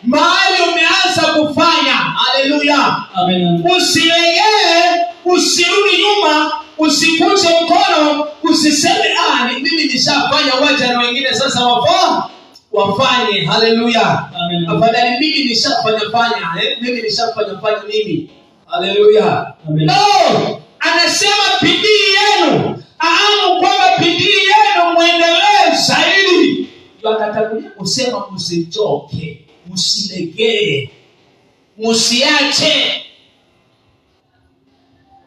mahali umeanza kufanya. Haleluya. Amen. Usilegee, usirudi nyuma, usikunje mkono, usiseme mimi nishafanya, wacha na wengine sasa wafanye. Haleluya. Amen. Afadhali mimi nishafanya fanya, mimi nishafanya fanya mimi. Haleluya. Amen. No, anasema bidii yenu, ahamu kwamba bidii yenu muendelee zaidi. Ndio akatangulia kusema msichoke, msilegee, msiache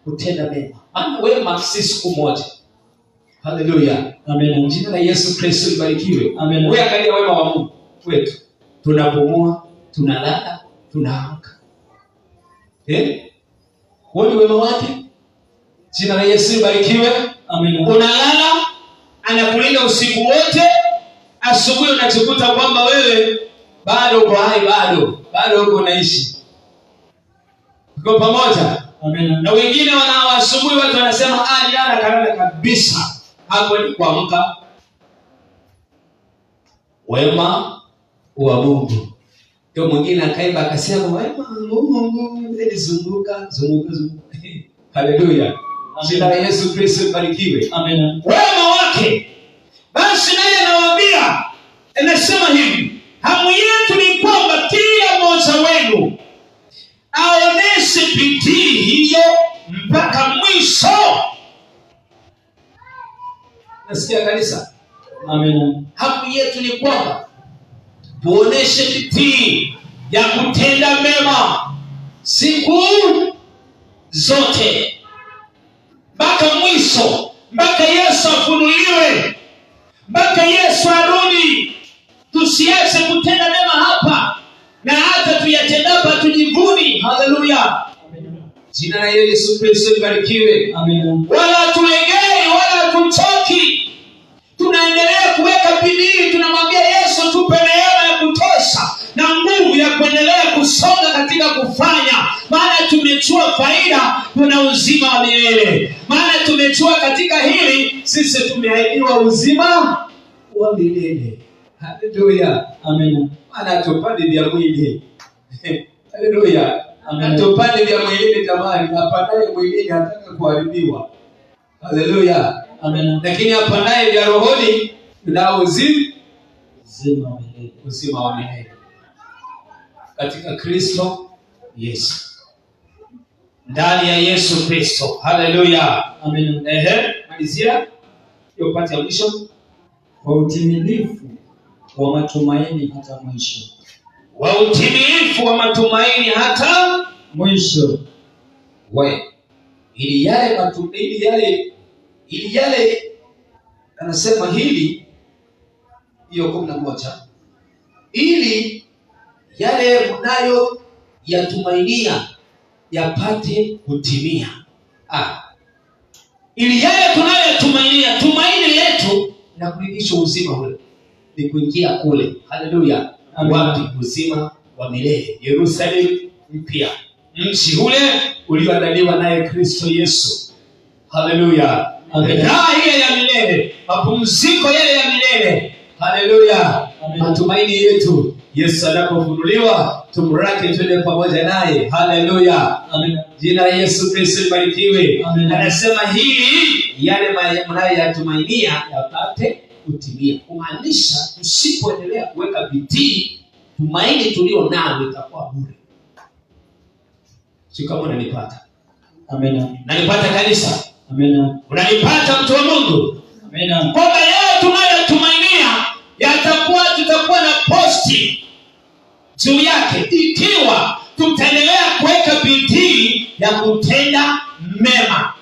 kutenda mema. Maana wema si siku moja. Haleluya. Amen. Jina la Yesu Kristo libarikiwe. Amen. Wewe angalia wema wa Mungu wetu. Tunapumua, tunalala, tunaamka. Huo ni wema wake. Jina la Yesu libarikiwe. Amen. Unalala, anakulinda usiku wote. Asubuhi unajikuta kwamba wewe bado uko hai, bado uko unaishi. Tuko pamoja? Amen. Na wengine asubuhi watu wanasema jana kalala kabisa. Hapo ni kuamka. Wema wa Mungu. Ndio mwingine akaimba akasema wema wa Mungu nilizunguka zunguka zunguka. Haleluya. Jina la Yesu Kristo libarikiwe. Amen. Wema wake. Basi naye anawaambia, anasema hivi, hamu yetu ni kwamba kila mmoja wenu aoneshe bidii hiyo mpaka mwisho. Nasikia kanisa? Amen. Hamu yetu ni kwamba tuoneshe bidii ya kutenda mema siku zote mpaka mwisho, mpaka Yesu afunuliwe, mpaka Yesu arudi. Tusiache kutenda mema hapa, na hata tuyatendapo tujivuni. Haleluya. Jina la Yesu Kristo libarikiwe. Amen. Wala tulegei wala tuchoki, tunaendelea kuweka bidii. Tunamwambia Yesu tupe neema ya kutosha na nguvu ya kuendelea kusonga katika kufanya, maana tumechua faida, tuna uzima wa milele. Maana tumechua katika hili sisi tumeahidiwa uzima wa milele. Haleluya. Amen. Maana tupande vya mwili. Haleluya. Amen. Tupande vya mwilini jamani, apandaye mwilini hataka kuharibiwa. Haleluya. Amen. Lakini apandaye vya rohoni na uzima wa milele. Uzima wa milele. Katika Kristo Yesu. Ndani ya Yesu Kristo. Haleluya. Amen. Malizia hiyo pati ya mwisho. Kwa utimilifu wa matumaini hata mwisho. Wa utimilifu wa matumaini hata mwisho. We. Ili yale matumaini, ili yale anasema hili hiyo 11, ili yale mnayo yatumainia yapate kutimia. Ili yale tunayotumainia, tumaini letu na kuridhisha uzima ule ni kuingia kule. Haleluya. Wapi? Uzima wa milele, Yerusalemu mpya, mji ule ulioandaliwa naye Kristo Yesu. Haleluya. Raha ile ya milele, mapumziko yale ya milele. Haleluya. Matumaini yetu Yesu anapofunuliwa tumraki twende pamoja naye. Haleluya. Amen. Jina la Yesu Kristo libarikiwe. Amen. Anasema hili yale mnayoyatumainia yapate kutimia. Kumaanisha tusipoendelea kuweka bidii, tumaini tulio nalo litakuwa bure. Sio kama unanipata? Amen. Unanipata kanisa? Amen. Unanipata mtu wa Mungu? Amen. Kwamba yale tunayotumainia yatakuwa, tutakuwa na posti juu yake ikiwa tutaendelea kuweka bidii ya kutenda mema.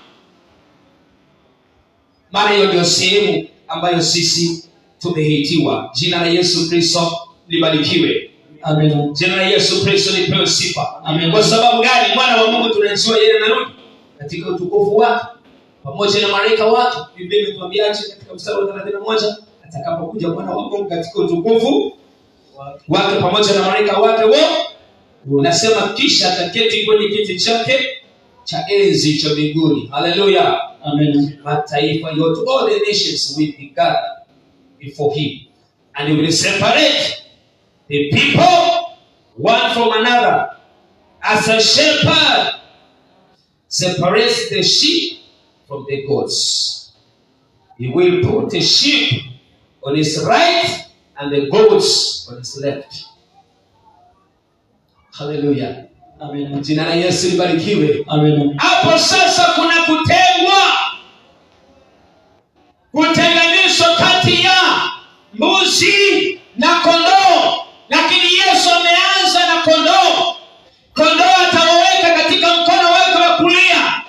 Maana hiyo ndio sehemu ambayo sisi tumeitiwa. Jina la Yesu Kristo libarikiwe. Amina. Jina la Yesu Kristo lipewe sifa. Amen. Kwa sababu gani? Mwana wa Mungu tunajua yeye anarudi katika utukufu wake pamoja na malaika wake. Biblia imetuambiaje katika mstari wa 31? Atakapokuja Mwana wa Mungu katika utukufu wake pamoja na malaika wake nasema kisha ataketi kwenye kiti chake cha enzi cha mbinguni. Haleluya. Amen. Mataifa yote, all the nations will be gathered before him, and he will separate the people one from another, as a shepherd separates the sheep from the goats. He will put the sheep on his right and the goats on his left. Haleluya. Amen. Jina la Yesu libarikiwe. Amen. Hapo sasa kuna kutengwa, kutenganishwa kati ya mbuzi na kondoo, lakini Yesu ameanza na kondoo. Kondoo atawaweka katika mkono wake wa kulia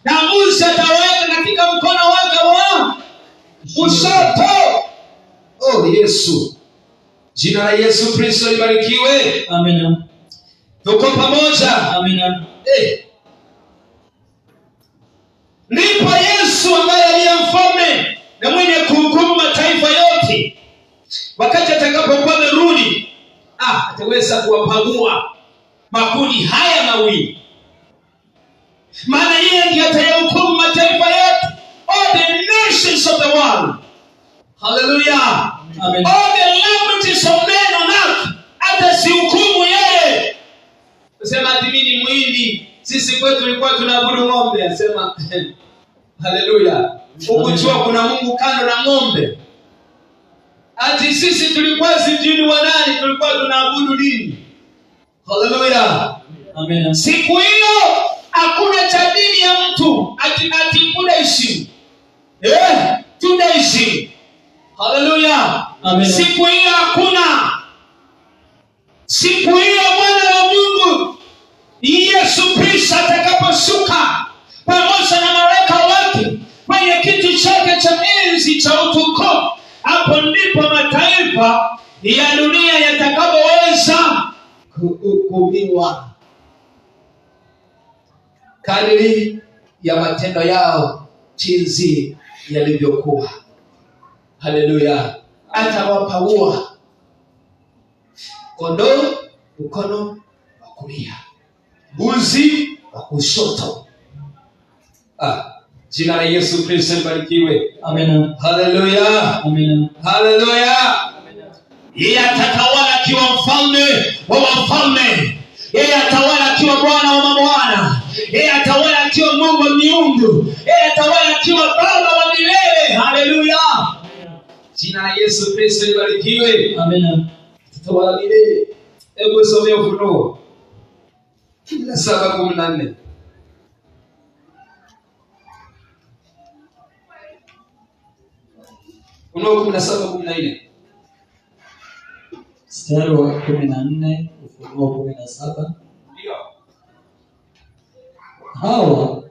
na mbuzi atawaweka katika mkono wake wa kushoto. Oh Yesu, jina la Yesu Kristo libarikiwe. Amen. Tuko pamoja. Amen. Ndipo Yesu ambaye aliye mfalme na mwenye kuhukumu mataifa yote, wakati atakapokuwa amerudi, ataweza kuwapangua makundi haya mawili, maana yeye ndiye atayahukumu mataifa yote, all the nations of the world. Hallelujah. Amen. All the languages of men on earth atazihukumu yeye. Sema ati mimi ni Muhindi, sisi kwetu tulikuwa tunaabudu ng'ombe. Asema haleluya, hukujua kuna Mungu kando na ng'ombe. Ati sisi tulikuwa sijui wa nani, tulikuwa tunaabudu dini. Haleluya. Amen. Siku hiyo hakuna cha dini ya mtu ati Buddhism. Judaism. Haleluya. Amen. Siku hiyo hakuna. Siku hiyo Mwana wa Mungu Yesu Kristo atakaposhuka pamoja na malaika wake kwenye kiti chake cha enzi cha utukufu, hapo ndipo mataifa ya dunia yatakapoweza kuhukumiwa kadiri ya matendo yao jinsi yalivyokuwa. Haleluya. Atawapaua kondoo mkono wa kulia, mbuzi wa kushoto. Jina la Yesu Kristo libarikiwe. Amen. Haleluya. Amen. Haleluya. Yeye atatawala akiwa mfalme wa wafalme. Yeye atawala akiwa Bwana wa mabwana. Yeye atawala akiwa Mungu wa miungu. Yeye atawala akiwa Baba wa milele. Haleluya. Jina la Yesu Kristo libarikiwe. Amen. Atatawala milele. Hebu somea Ufunuo 17:14. Ufunuo 17:14. Mstari wa 14, Ufunuo 17. Ndio. Hawa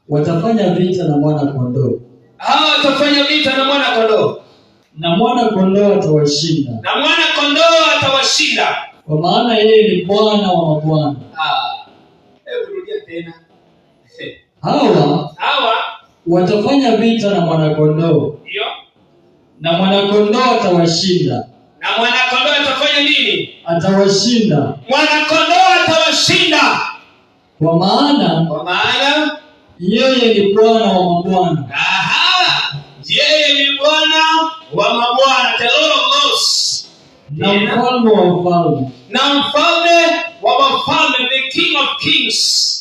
watafanya vita na mwana kondoo, Hawa watafanya vita na mwana kondoo, na mwana kondoo atawashinda, na mwana kondoo atawashinda. kwa maana yeye ni Bwana wa mabwana. Hebu rudia tena. Hawa Hawa watafanya vita na mwana kondoo, ndio, na mwana kondoo atawashinda. Na mwana kondoo atafanya nini? Atawashinda. Mwana kondoo atawashinda. Kwa maana Kwa maana yeye ni Bwana wa mabwana. Aha, yeye ni Bwana wa mabwana, the Lord of lords. Na mfalme wa wafalme. Na mfalme wa wafalme, the King of kings.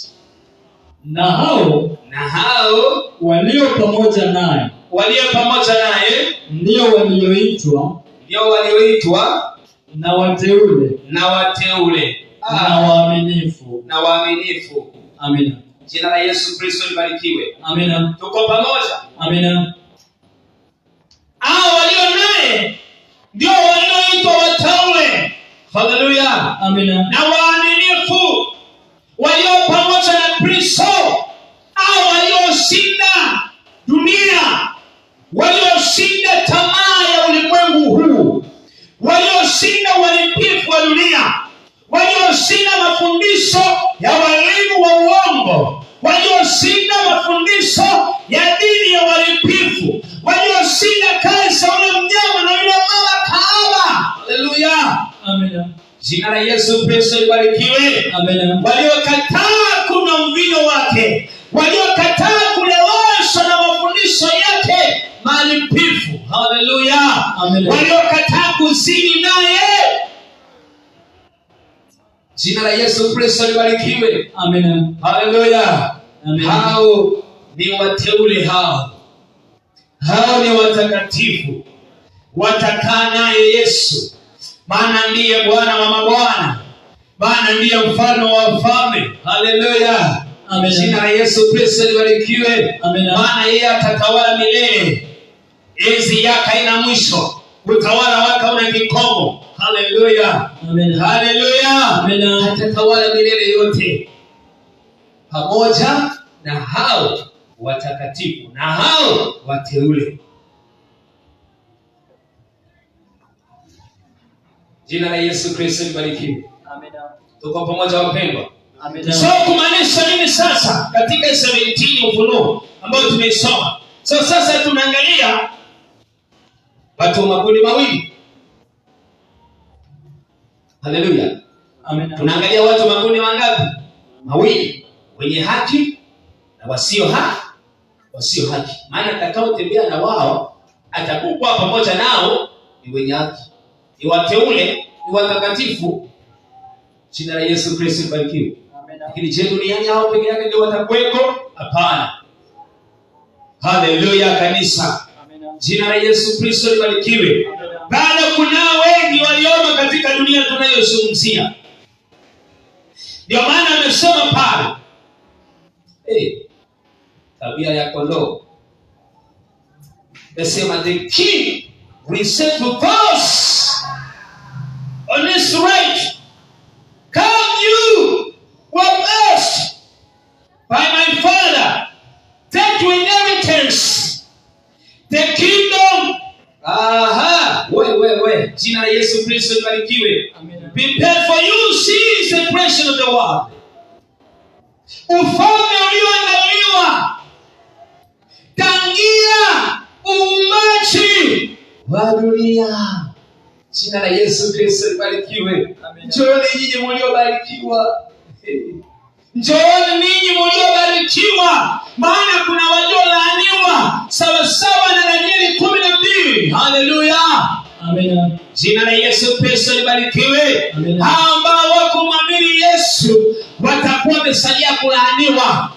Na hao Na hao walio pamoja naye walio pamoja naye ndio walioitwa ndio walioitwa na wateule na wateule na waaminifu. Na waaminifu. Amina. Jina la Yesu Kristo libarikiwe. Amina. Tuko pamoja. Amina. Hao walio naye ndio walioitwa wateule. Haleluya. Amina. Na waaminifu walio pamoja na Kristo, hao walioshinda dunia. Walioshinda uharibifu wa dunia, walioshinda mafundisho ya walimu wa uongo, walioshinda mafundisho ya dini ya uharibifu, walioshinda kazi ya ule mnyama na yule mama kahaba. Haleluya! Amina. Jina la Yesu Kristo libarikiwe. Amina. Waliokataa kunywa mvinyo wake, waliokataa kuleweshwa na mafundisho yake maharibifu. Haleluya! Amen. Waliokataa kuzini naye. Jina la Yesu Kristo libarikiwe. Amina. Haleluya! Amen. Hao ni wateule, hao ni watakatifu, watakaa naye Yesu, maana ndiye Bwana wa mabwana, maana ndiye mfalme wa wafalme. Haleluya! Amen. Jina la Yesu Kristo libarikiwe. Amen. Maana yeye atatawala milele, enzi yake haina mwisho, utawala wake hauna kikomo. Haleluya! Amen. Haleluya! Amen. Atatawala milele yote pamoja na hao watakatifu na hao wateule. Jina la Yesu Kristo libarikiwe. Amina. Tuko pamoja wapendwa? Amina. So kumaanisha nini sasa katika 17 Ufunuo ambayo tumeisoma? So sasa tunaangalia watu wa makundi mawili. Haleluya. Amina. Tunaangalia watu makundi mangapi? Mawili, wenye haki na wasio haki, wasio haki. Maana atakaotembea na wao, atakuwa pamoja nao ni wenye haki, ni wateule, ni watakatifu. Jina la Yesu Kristo libarikiwe. Amina. Lakini je, duniani hao peke yake ndio watakuweko? Hapana. Haleluya kanisa. Amina. Jina la Yesu Kristo libarikiwe. Amina. Bado kunao wengi waliomo katika dunia tunayozungumzia. Ndio maana amesema pale, hey, tabia ya kondoo. Amesema the king will say to those on his right, come you who are blessed by my father, take your inheritance, the kingdom. Aha, we we we, jina la Yesu Kristo libarikiwe. Amina. Prepared for you since the creation of the world. Ufalme ulioandaliwa tangia uumbaji wa dunia. Jina la Yesu Kristo libarikiwe. Amina. Njooni nyinyi mliobarikiwa. Njooni ninyi mliobarikiwa, maana kuna waliolaaniwa sawasawa na Danieli 12. Haleluya! Amina. Jina la Yesu Kristo libarikiwe. Amina. Hao ambao wakumwamini Yesu watakuwa wamesalia kulaaniwa.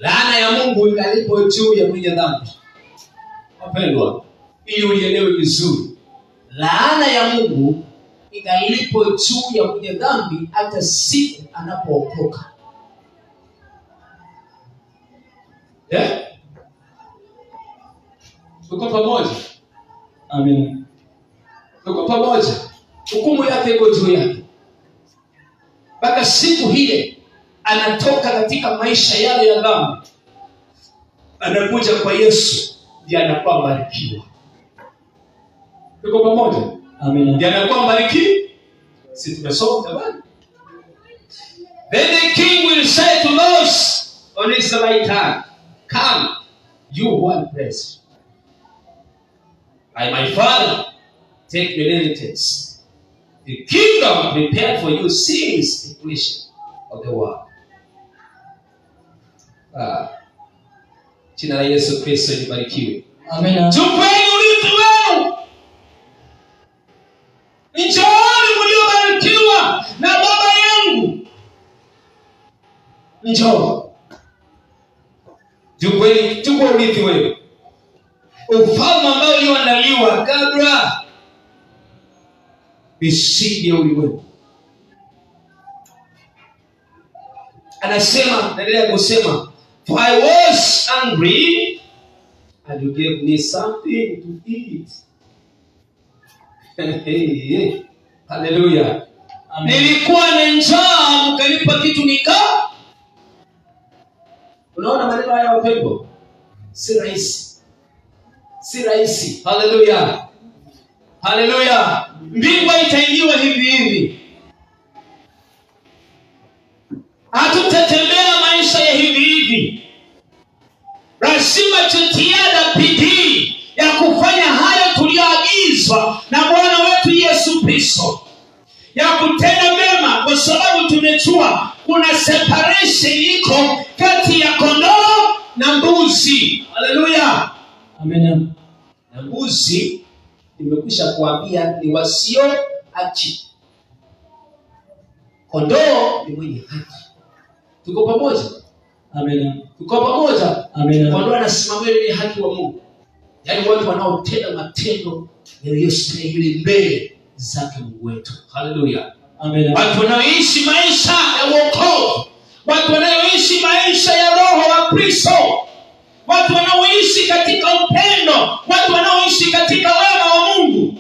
Laana ya Mungu ingalipo juu ya mwenye dhambi. Wapendwa, ili ulielewe vizuri, laana ya Mungu ingalipo juu ya mwenye dhambi hata siku anapookoka. Eh? Tuko pamoja? Amina. Tuko pamoja? Hukumu yake iko juu yake mpaka siku ile anatoka katika maisha yale ya dhambi, anakuja kwa Yesu, ndiye anakuwa mbarikiwa. Tuko pamoja? Amina. Ndiye anakuwa mbarikiwa. Si tumesoma jamani? Then the king will say to those on his right hand, come, you who are blessed by my father, take your inheritance, the kingdom prepared for you since the creation of the world. Jina la Yesu Kristo libarikiwe. Amina. Chukueni urithi wenu, njooni mliobarikiwa na Baba yangu. Njoo, chukueni, chukua urithi wenu, ufalme ambao ulioandaliwa kabla misingi ya ulimwengu. Anasema, naendelea kusema, for I was hungry and you gave me something to eat. Hallelujah. Amen. Nilikuwa na njaa mkanipa kitu nika. Unaona maneno haya wapendwa? Si rahisi. Si rahisi. Haleluya, haleluya. Mbingu itaingiwa hivi hivi. Hatutatembea maisha ya hivi hivi. Lazima tutiada bidii ya kufanya hayo tuliyoagizwa na Bwana wetu Yesu Kristo, ya kutenda mema, kwa sababu tumejua kuna separation iko kati ya kondoo na mbuzi. Haleluya. Amina. Na mbuzi nimekwisha kuambia ni wasio haki, kondoo ni mwenye haki. Tuko pamoja? Amina. Tuko pamoja? Amina. Kondoo anasimamia ile haki wa Mungu, yaani watu wanaotenda matendo yaliyostahili mbele zake Mungu wetu. Haleluya. Amina. Watu wanaoishi maisha ya wokovu, watu wanaoishi maisha ya roho wa Kristo, watu wanaoishi katika upendo, watu wanaoishi katika wema wa Mungu,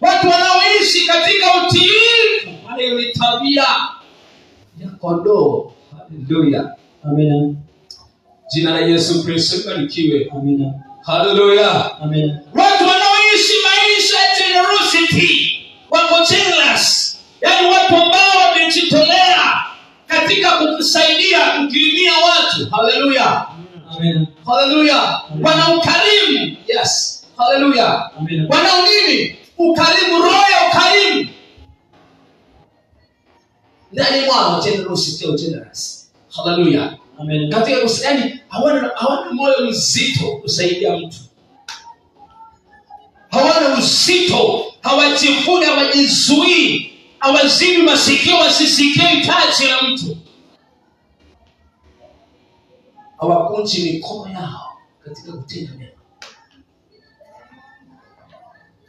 watu wanaoishi katika utiifu. Maana ni tabia ya kondoo. Haleluya. Amina. Jina la Yesu Kristo libarikiwe. Amina. Haleluya. Amina. Watu wanaoishi maisha ya generosity, wako generous, yaani watu ambao wamejitolea katika kukusaidia, kukirimia watu. Haleluya. Amina. Haleluya. Wana ukarimu. Yes. Haleluya. Amina. Wana nini? Ukarimu, roho ya ukarimu ndani mwao, generosity au generous. Haleluya. Amina. Katika yani hawana moyo mzito kusaidia mtu, Hawana uzito, hawajivuni, hawajizuii, hawazibi masikio wasisikie hitaji la mtu. Hawakunji mikono yao katika kutenda mema.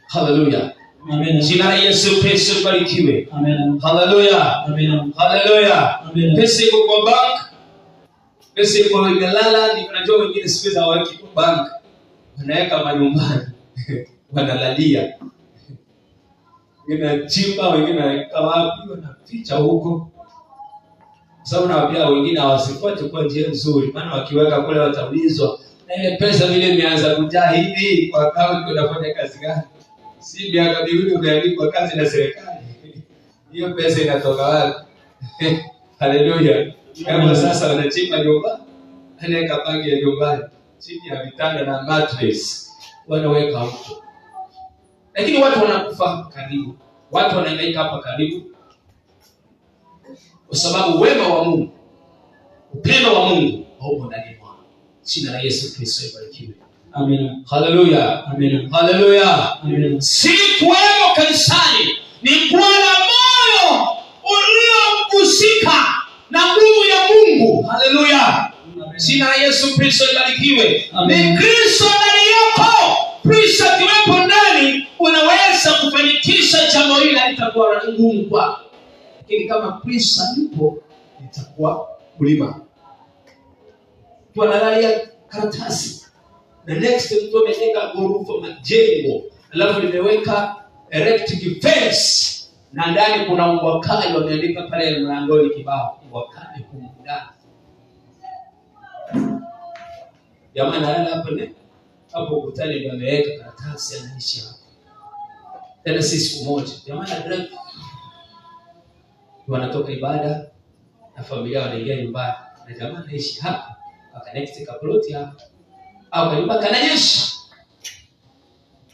Haleluya. Amina. Jina la Yesu Kristo libarikiwe. Amina. Haleluya. Amina. Haleluya. Amina. Pesa iko kwa bank, pesa iko imelala. Ni unajua wengine siku hizi hawaweki kwa bank, wanaweka manyumbani wanalalia, wengine wanachimba, wengine wanaweka wapi, wanaficha huko. Kwa sababu nawaambia wengine hawasifuate kwa njia nzuri, maana wakiweka kule wataulizwa, na ile pesa vile imeanza kujaa hivi kwa akaunti, unafanya kazi gani? Si miaka 2 umeandikwa kazi na serikali, hiyo pesa inatoka wapi? Haleluya. Kama sasa wanachimba nyumba, anaweka bangi ya nyumbani chini ya vitanda na mattress, wanaweka huko. Lakini watu wanakufa karibu, watu wanahangaika hapa karibu, kwa sababu wema wa Mungu, upendo wa Mungu haupo ndani mwao. Jina la Yesu Kristo libarikiwe. Amina. Haleluya. Amina. Haleluya. Amina. Si kuwemo kanisani, ni kuwa na moyo uliogusika na nguvu ya Mungu. Haleluya. Jina la Yesu Kristo libarikiwe. Amen. Ni Kristo ndani yako. Kristo akiwepo ndani, unaweza kufanikisha jambo hili, halitakuwa ngumu kwako. Lakini kama Kristo yupo, itakuwa mlima. Mtu analalia karatasi na next mtu amejenga ghorofa majengo, alafu limeweka electric fence na ndani kuna mbwa kali wameandika pale mlangoni kibao, mbwa kali humu ndani. Jamaa analala hapo ne hapo ukutani ndio ameweka karatasi, anaishi hapo. Tena si siku moja, jamaa ana drive, wanatoka ibada na familia wanaingia nyumbani, na jamaa anaishi hapa, aka next kaploti hapa au kanyumba kananyesha,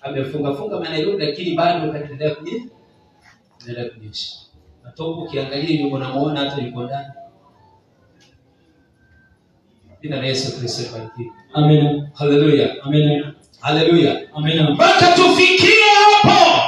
amefunga funga maneno, lakini bado kanaendelea kunyesha. Matope ukiangalia nyuma unamuona hata yuko ndani. Jina la Yesu Kristo libarikiwe. Amina. Haleluya. Amina. Haleluya. Amina. Mpaka tufikie hapo,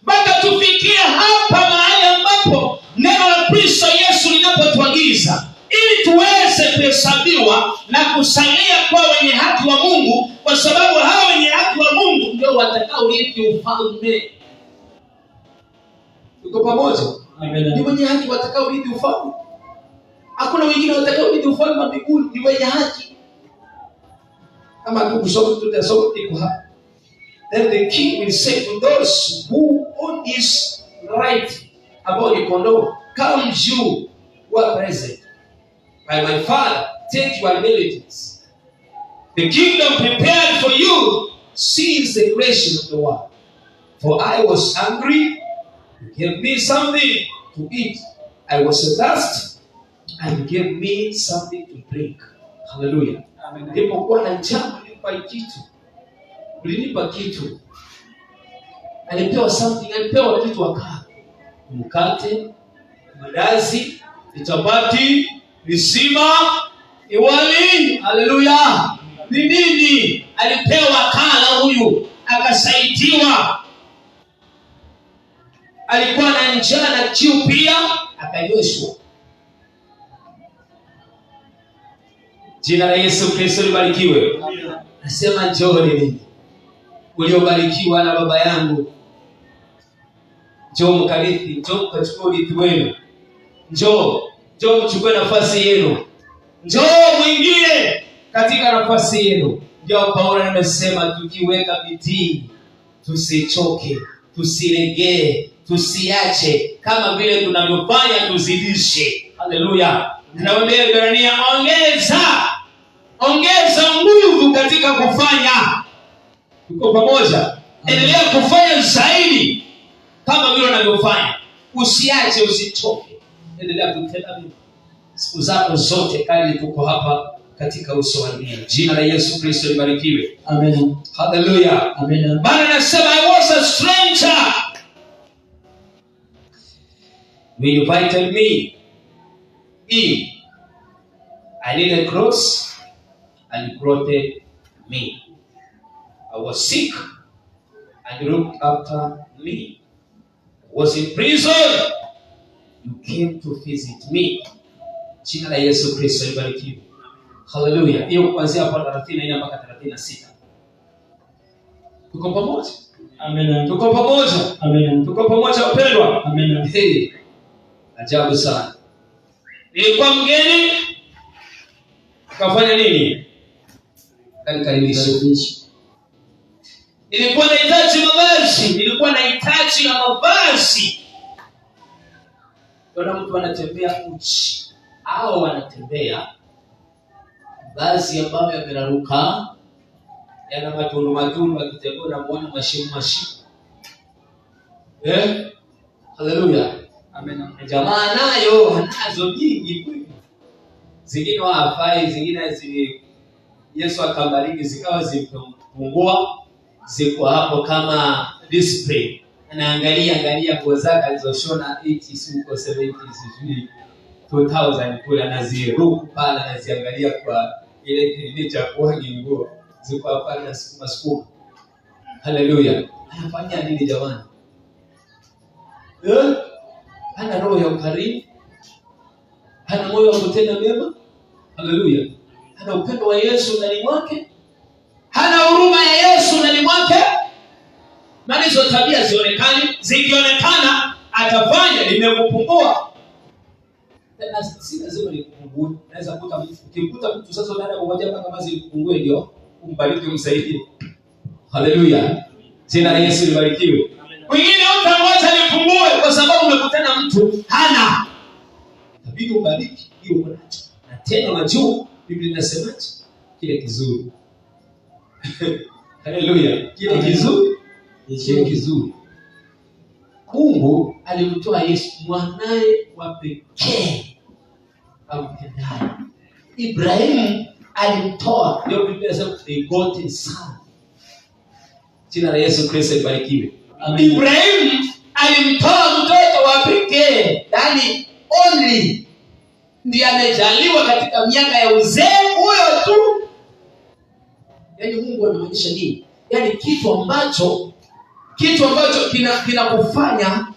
mpaka tufikie hapa mahali ambapo neno la Kristo Yesu linapotuagiza ili tuweze kuhesabiwa na kusalia kuwa wenye haki wa Mungu, kwa sababu hao wenye haki wa Mungu ndio watakaorithi ufalme. Tuko pamoja? Amina. Ni wenye haki watakaorithi ufalme. Hakuna wengine watakaorithi ufalme wa mbinguni, ni wenye haki. Kama tukusoma tutasoma iko hapa. Then the king will say to those who on his right, ambao ni kondoo, come you who are present by my father, take your inheritance, The kingdom prepared for you since the creation of the world. For I was hungry, you gave me something to eat. I was thirsty, and you gave me something to drink. Hallelujah. Nilipokuwa na njaa mlinipa kitu. Mlinipa kitu. Alipewa something, alipewa kitu akaa. Mkate, mandazi, ni chapati, ni sima, ni wali. Haleluya. Ni nini? Alipewa kala huyu, akasaidiwa. Alikuwa na njaa na kiu pia, akanyweshwa. Jina la Yesu Kristo libarikiwe. Nasema njooni ninyi mliobarikiwa na Baba yangu, njoo mkarithi, njoo mkachukue urithi wenu, njoo mchukue nafasi yenu, njoo mwingie katika nafasi yenu. Ndio Paulo amesema tukiweka bidii, tusichoke, tusilegee, tusiache, kama vile tunavyofanya tuzidishe. Haleluya. Nawaambia Ibrania, ongeza nguvu katika kufanya. Tuko pamoja? Endelea kufanya zaidi kama vile unavyofanya, usiache, usichoke, endelea kutenda mema siku zako zote kadri tuko hapa katika uso wa dunia. Jina la Yesu Kristo libarikiwe. Amen. Hallelujah. Amen. Bwana anasema I was a stranger, you invited me in. I needed clothes and you clothed me. I was sick and you looked after me. I was in prison, you came to visit me. Jina la Yesu Kristo libarikiwe. Hallelujah. Hiyo kuanzia hapo 34 mpaka 36. Tuko pamoja? Amen. Tuko pamoja? Amen. Tuko pamoja wapendwa? Amen. Hey, ajabu sana. Nilikuwa mgeni, akafanya nini? Akanikaribisha. Nilikuwa nahitaji mavazi, nilikuwa nahitaji ya mavazi. Kuna mtu anatembea uchi au anatembea vazi ambayo yameraruka, yana matundu matundu, akitembea unamuona mashimo mashimo. Haleluya. Amen. Jamaa nayo anazo nyingi kweli. Zingine hawafai, zingine Yesu akambariki zikawa zimepungua, ziko hapo kama display. Anaangalia angalia nguo zake alizoshona 80 huko 70 sijui 2000 kule, anaziruku pale, anaziangalia kwa ile kile cha kuangi nguo ziko hapa na sukuma sukuma. Haleluya. Anafanya nini jamani? Hana roho ya ukarimu, hana moyo wa kutenda mema. Haleluya. Hana upendo wa Yesu ndani mwake, hana huruma ya Yesu ndani mwake. Maana hizo tabia zionekani, zikionekana atafanya limekupungua. Tena si lazima likupungue. Naweza kuta mtu, ukikuta mtu sasa unaenda kumwambia mpaka vazi likupungue ndio umbariki umsaidie. Haleluya. Jina la Yesu libarikiwe. Mwingine utangoja lipungue kwa sababu umekutana mtu hana. Itabidi umbariki hiyo uko nacho. Na tena unajua Biblia inasemaje? Kile kizuri. Haleluya. Kile kizuri, kile kizuri. Mungu alimtoa Yesu mwanae wa pekee ampendaye. Ibrahimu alimtoa. Ndio Biblia inasema begotten son. Jina la Yesu Kristo libarikiwe. Ibrahimu alimtoa mtoto wa pekee, yani only, ndiye amejaliwa katika miaka ya uzee huyo tu. Yaani Mungu anamaanisha nini? Yaani kitu ambacho kinakufanya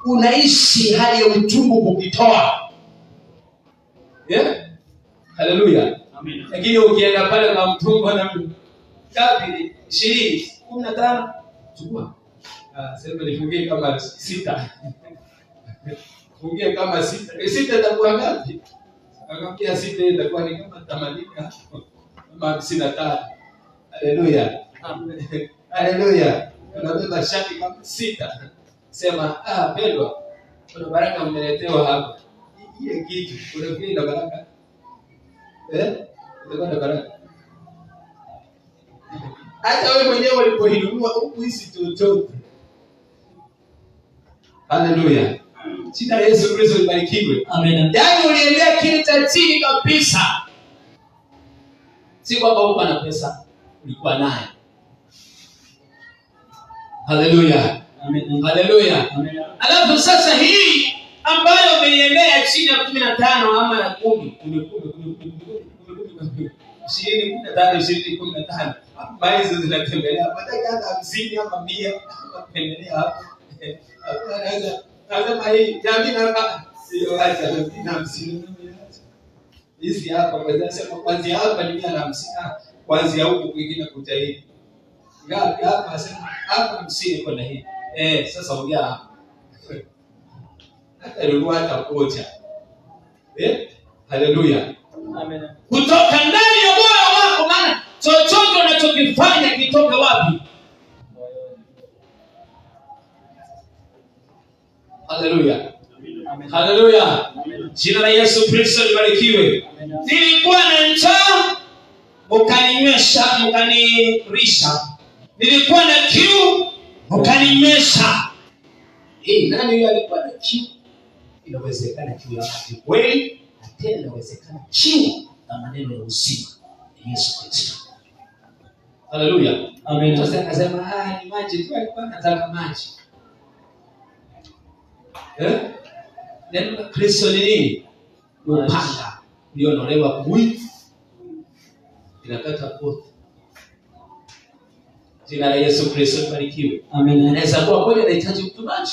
unaishi hali ya uchungu kukitoa. Yeah? Haleluya. Amen. Lakini ukienda pale kwa mtungo na ngapi? 20, 15, chukua. Sema nifungie kama 6. Fungie kama 6. 6 itakuwa ngapi? Akamwambia 6 itakuwa ni kama 80 kama 55. Haleluya. Haleluya. Unabeba shati kama 6. Sema, pendwa, kuna baraka mmeletewa hapa. Ile kitu, kuna vile na baraka. Itakuwa na baraka. Hata wewe mwenyewe ulipoinunua hukuhisi chochote. Haleluya. Jina la Yesu Kristo libarikiwe. Amen. Yaani uliendea kile cha chini kabisa. Si kwamba hukuwa na pesa, ulikuwa nayo. Haleluya. Amen. Haleluya. Amen. Alafu sasa hii ambayo umeiendea chini ya 15 ama ya 10, 10, 10, 10, 20, 15, 20, 15. Hapo hizo zinatembelea. Baadaye hata 50 ama 100 ama tembelea hapo. Anaweza nasema hii jamii na sio acha na 50. Hizi hapa kwa sababu kwanza hapa ni 150, kwanza huku kwingine kutaidi. Ngapi hapa asema hapa 50 kwenda hii. Sasa ongea hapa. Hata ilikuwa hata kocha. Haleluya. Amen. Kutoka ndani ya moyo wako, maana chochote unachokifanya kitoke wapi? Haleluya. Amen. Haleluya. Amen. Jina la Yesu Kristo libarikiwe. Amen. Nilikuwa na njaa mkaninywesha, mkanirisha. Nilikuwa na kiu mkaninywesha. Nani huyo alikuwa na kiu? Inawezekana kiu ya maji kweli, na tena inawezekana kiu ya maneno ya uzima ya Yesu Kristo. Haleluya. Amen. Sasa akasema ni maji tu, alikuwa anataka maji. Neno la Kristo ni nini? Upanga ulionolewa kuwili, inakata kote. Jina la Yesu Kristo libarikiwe. Amen. Anaweza kuwa kweli anahitaji mtu maji.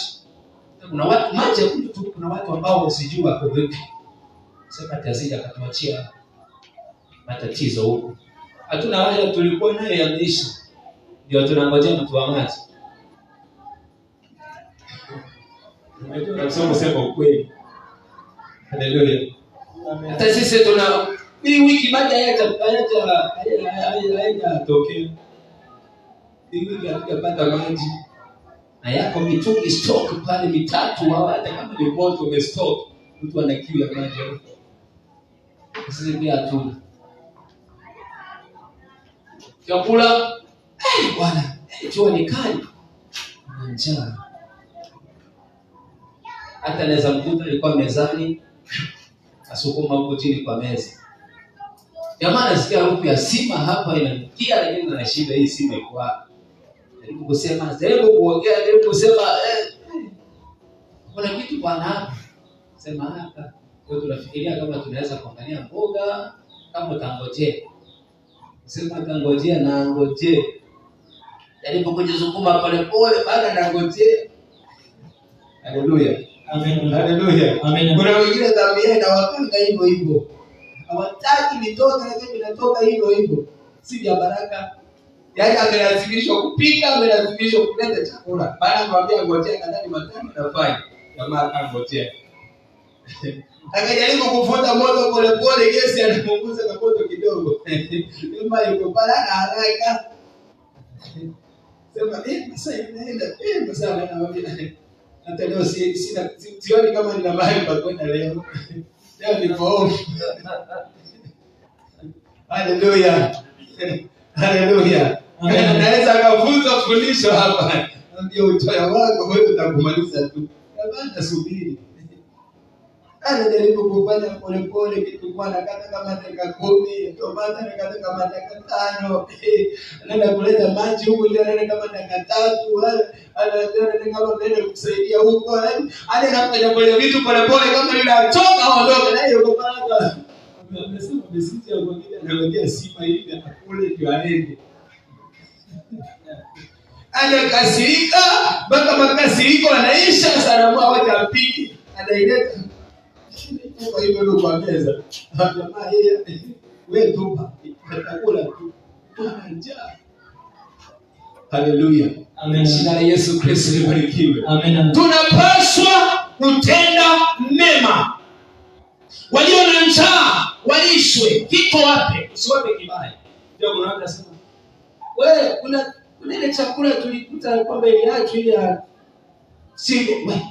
Kuna watu maji ya kunywa tu, kuna watu ambao usijua wako vipi. Sasa tazija akatuachia matatizo huko. Hatuna haja, tulikuwa nayo yameisha. Ndio tunangojea mtu wa maji. Unajua tunasoma sema ukweli. Haleluya. Amen. Hata sisi tuna hii wiki maji hayajatokea. Hii wiki hatujapata maji. Na yako mitungi stock pale mitatu, au hata kama ni moto umestock, mtu ana kiu ya maji. Sisi pia hatuna. Chakula, bwana, jua ni kali. Na njaa. Hata anaweza mkuta alikuwa mezani, asukuma huko chini kwa meza. Jamaa anasikia harufu ya sima hapa inanukia, lakini ana shida hii sima iko wapi? Jaribu kusema, jaribu kuongea, jaribu kusema kuna kitu bwana hapa. Sema hapa. Kwa tunafikiria kama tunaweza kuangalia mboga kama utangojea. Sema tangojea na ngojea. Jaribu kujisukuma pole pole baada na ngojea. Haleluya. Amen. Haleluya. Amen. Kuna wengine tabia inawapanga hivyo hivyo. Hawataki nitoke, lakini inatoka hivyo hivyo. Si vya baraka. Yaani amelazimishwa kupika, amelazimishwa kuleta chakula. Baada amwambia ngojea nadhani matano nafanya. Jamaa akangojea. Akajaribu kuvuta moto pole pole, gesi anapunguza na moto kidogo. Jamaa yuko pale ana haraka. Sema sasa inaenda. Sasa anamwambia hata leo sina sioni kama nina mahali pa kwenda leo. Leo niko off. Haleluya. Haleluya. Naweza akafunza fundisho hapa. Ndio utoya wako wewe utakumaliza tu. Baba subiri. Anajaribu kufanya polepole kitu kwa nakata kama dakika 10, tomato nakata kama dakika 5. Anaenda kuleta maji huko ndio anaenda kama dakika 3, anaenda kama mbele kusaidia huko. Anaenda kufanya pole vitu polepole kama yule atoka aondoke naye yuko pale. Amesema mesiji ya mwingine anangojea sima hivi akule ndio aende. Anakasirika mpaka makasiriko anaisha, sasa wacha apike, anaileta kwa hivyo ndio kwa meza. Jamaa yeye wewe tupa atakula tu. Bwana njaa. Haleluya. Amen. Jina la Yesu Kristo libarikiwe. Amen. Tunapaswa kutenda mema. Walio na njaa walishwe, kiko wape, usiwape kibaya. Ndio kuna watu wanasema wewe kuna ile chakula tulikuta kwamba iliachwa ile ya si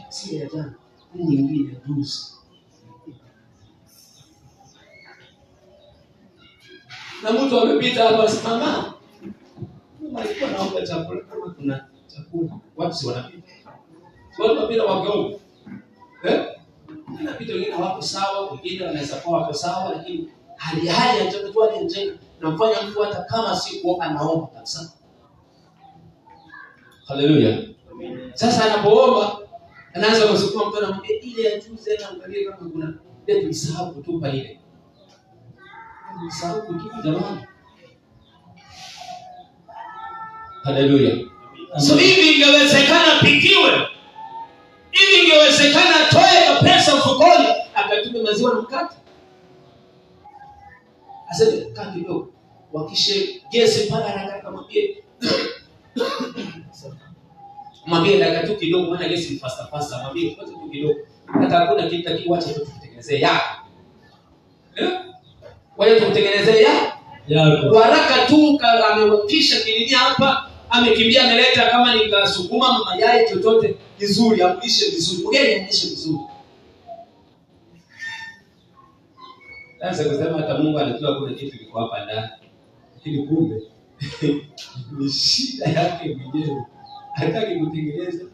si ya jana, ni nyingine ya juzi. Na mtu amepita hapa mama, Kama alikuwa naomba chakula, kama kuna chakula, watu si wanapita. Si watu wanapita wakiomba. Eh? Wanapita, wengine hawako sawa, wengine wanaweza kuwa wako sawa, lakini hali ya njaa tu, hali ya njaa inamfanya mtu hata kama si kuomba anaomba kabisa. Haleluya. Sasa anapoomba anaanza kusukuma mtu, anamwambia ile ya juzi, angalia kama kuna ile tulisahau kutupa ile. Tulisahau kutupa jamani. Haleluya. So hivi ingewezekana pikiwe, hivi ingewezekana atoe pesa mfukoni akatume maziwa na mkate, aseme kaa kidogo, wakishe gesi pale haraka, akamwambie mwambie dakika tu kidogo, maana gesi ni fasta fasta, mwambie ngoja tu kidogo, hata hakuna kitu, lakini wacha tu tukutengenezee yako, wacha tukutengenezee yako haraka tu. Amewakisha kilinia hapa, amekimbia ameleta kama nikasukuma mayai chochote kizuri, amlishe vizuri mgeni, amlishe vizuri. Sasa kusema hata Mungu anajua kuna kitu kiko hapa ndani, lakini kumbe ni shida yake mwenyewe, hataki kutengeneza.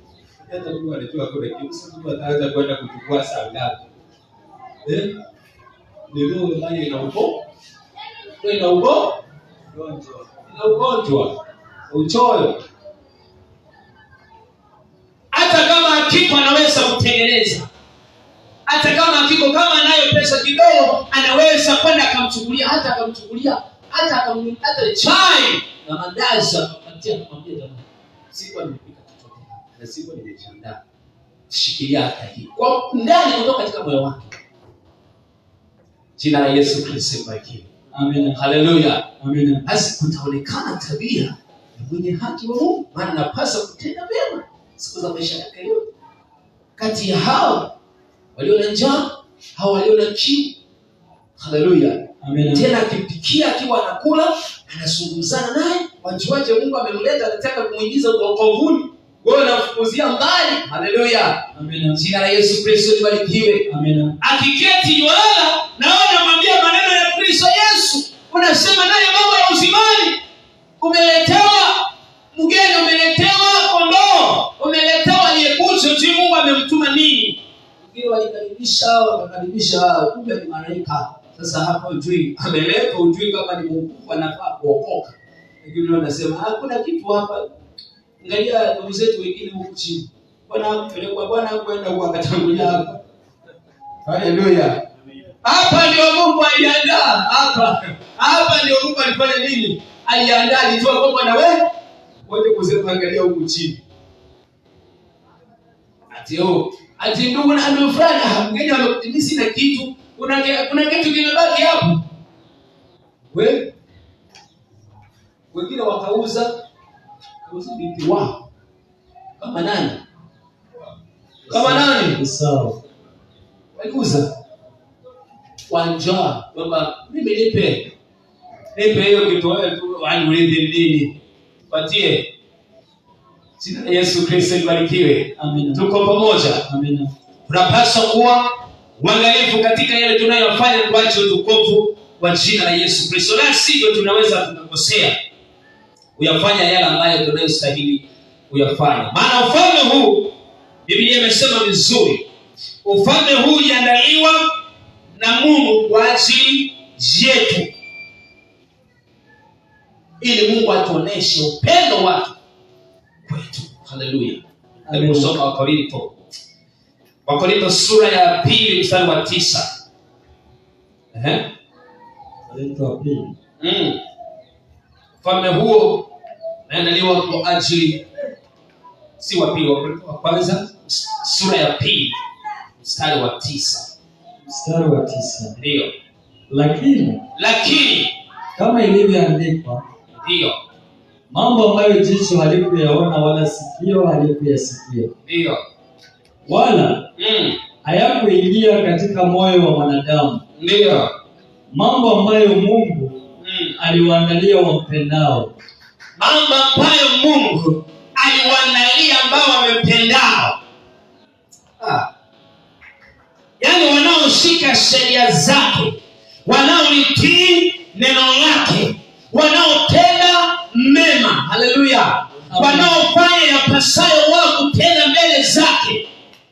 Hata Mungu anajua kuna kitu. Sasa mtu ataanza kwenda kuchukua saa ngapi? Ni roho ambayo ina ugonjwa, ina ugonjwa, uchoyo. Hata kama akiko anaweza kutengeneza, hata kama akiko, kama anayo pesa kidogo, anaweza kwenda akamchukulia, hata akamchukulia, hata akamnunulia chai na mandazi akampatia, akamwambia jamani, sikuwa nimepika chochote na sikuwa nimejiandaa, shikilia hata hii kwa ndani, kutoka katika moyo wake. Jina la Yesu Kristo libarikiwe. Amina. Haleluya. Amina. Basi kutaonekana tabia ya mwenye haki wa Mungu, maana anapaswa kutenda mema siku za maisha yake yote. Kati ya hao walio na njaa, hao walio na kiu. Haleluya. Amina. Tena akimpikia akiwa anakula, anazungumzana naye, wajuaje Mungu amemleta, anataka kumuingiza wokovuni, wewe unamfukuzia mbali. Haleluya. Amina. Jina la Yesu Kristo libarikiwe. Amina. Akiketi yuala na wewe unamwambia maneno ya Kristo Yesu, unasema naye mambo ya uzimani. Umeletewa mgeni, umeletewa kondoo, umeletewa aliyekuja, hujui Mungu amemtuma nini. Wengine walikaribisha, wakakaribisha, kumbe ni malaika. Sasa hapa hujui ameletwa, hujui kama ni Mungu anafaa kuokoka. Lakini wanasema hakuna kitu hapa. Angalia ndugu zetu wengine huku chini, Bwana hakupelekwa, Bwana hakwenda huko, akatangulia hapa. Haleluya. Hapa ndio Mungu aliandaa, hapa hapa ndio Mungu alifanya nini? Aliandaa, alijua kwamba na wewe wote kusema angalia huku chini. Ati oh, ati ndugu na ndugu fulani, mgeni amekuja, sina kitu. Kuna kitu kimebaki hapo. Wewe wengine wakauza binti wao. Kama nani? Kama nani? Sawa. Waliuza kwa njaa, kwamba mimi nipe hiyo kitu wewe tu, yaani urithi nini? Patie. Jina la Yesu Kristo libarikiwe. Amina. Tuko pamoja. Amina. Tunapaswa kuwa uangalifu katika yale tunayofanya kwa ajili ya utukufu wa jina la Yesu Kristo. La sivyo tunaweza tukakosea kuyafanya yale ambayo tunayostahili kuyafanya. Maana ufalme huu, Biblia imesema vizuri, ufalme huu uliandaliwa na Mungu kwa ajili yetu, ili Mungu atuoneshe upendo wake kwetu. Haleluya. Hebu soma Wakorintho. Wakorintho sura ya 2 mstari wa 9. Wakorintho wa 2. Ufalme huo unaandaliwa kwa ajili, si wa pili, Wakorintho wa kwanza sura ya 2 mstari wa 9. Mstari wa 9. Ndio. Lakini kama ilivyoandikwa, ndio, mambo ambayo jicho halikuyaona wala sikio halikuyasikia, ndio, wala hayakuingia katika moyo wa mwanadamu, ndio, mambo ambayo Mungu aliwaandalia wampendao. Mambo ambayo Mungu aliwaandalia ambao wamempendao. Yaani wanaoshika sheria zake, wanaolitii neno lake, wanaotenda mema. Haleluya. Wanaofanya yapasayo wao kutenda mbele zake.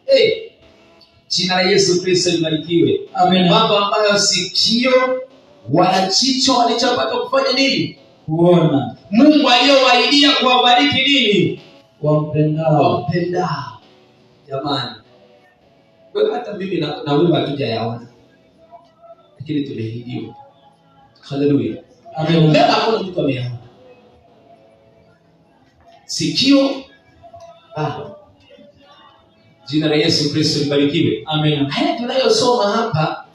Hey, jina la Yesu Kristo libarikiwe. Amen. Mambo ambayo sikio wala jicho walichopata kufanya nini? Kuona. Mungu aliyowaahidia kuwabariki nini? Wampendao. Wampendao. Jamani, wewe hata mimi na wewe hatujayaona, lakini tumeahidiwa. Haleluya. Amen. Mbele hakuna mtu ameyaona. Sikio bado. Jina la Yesu Kristo libarikiwe. Amen. Haya tunayosoma hapa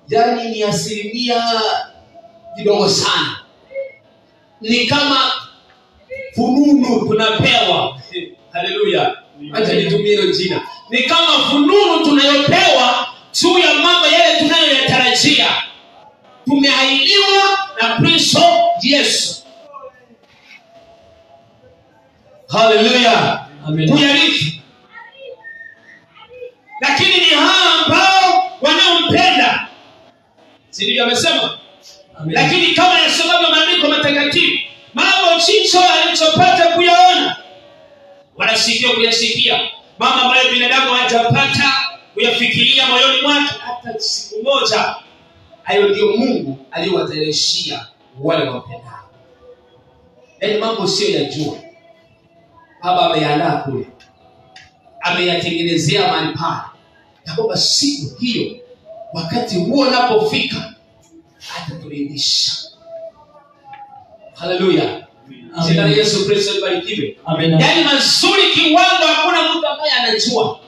yani ni asilimia kidogo sana. Ni kama fununu tunapewa. Haleluya. Acha nitumie hilo jina. Ni kama fununu tunayopewa juu ya mambo yale tunayoyatarajia. Tumeahidiwa na Kristo Yesu. Haleluya. Amen. Kuyarithi. Lakini ni hao ambao wanaompenda. Si ndivyo amesema? Amen. Lakini kama yasemavyo maandiko matakatifu, mambo jicho alichopata kuyaona wala sikio kuyasikia, mambo ambayo binadamu hajapata kuyafikiria moyoni mwake hata siku moja, hayo ndio Mungu aliyowatayarishia wale wampendao. Yaani mambo usiyoyajua Baba ameyaandaa kule, ameyatengenezea mahali pale, na kwamba siku hiyo, wakati huo unapofika, ataturidhisha. Haleluya. Jina la Yesu Kristo libarikiwe. Amen. Yaani mazuri kiwango hakuna mtu ambaye anajua.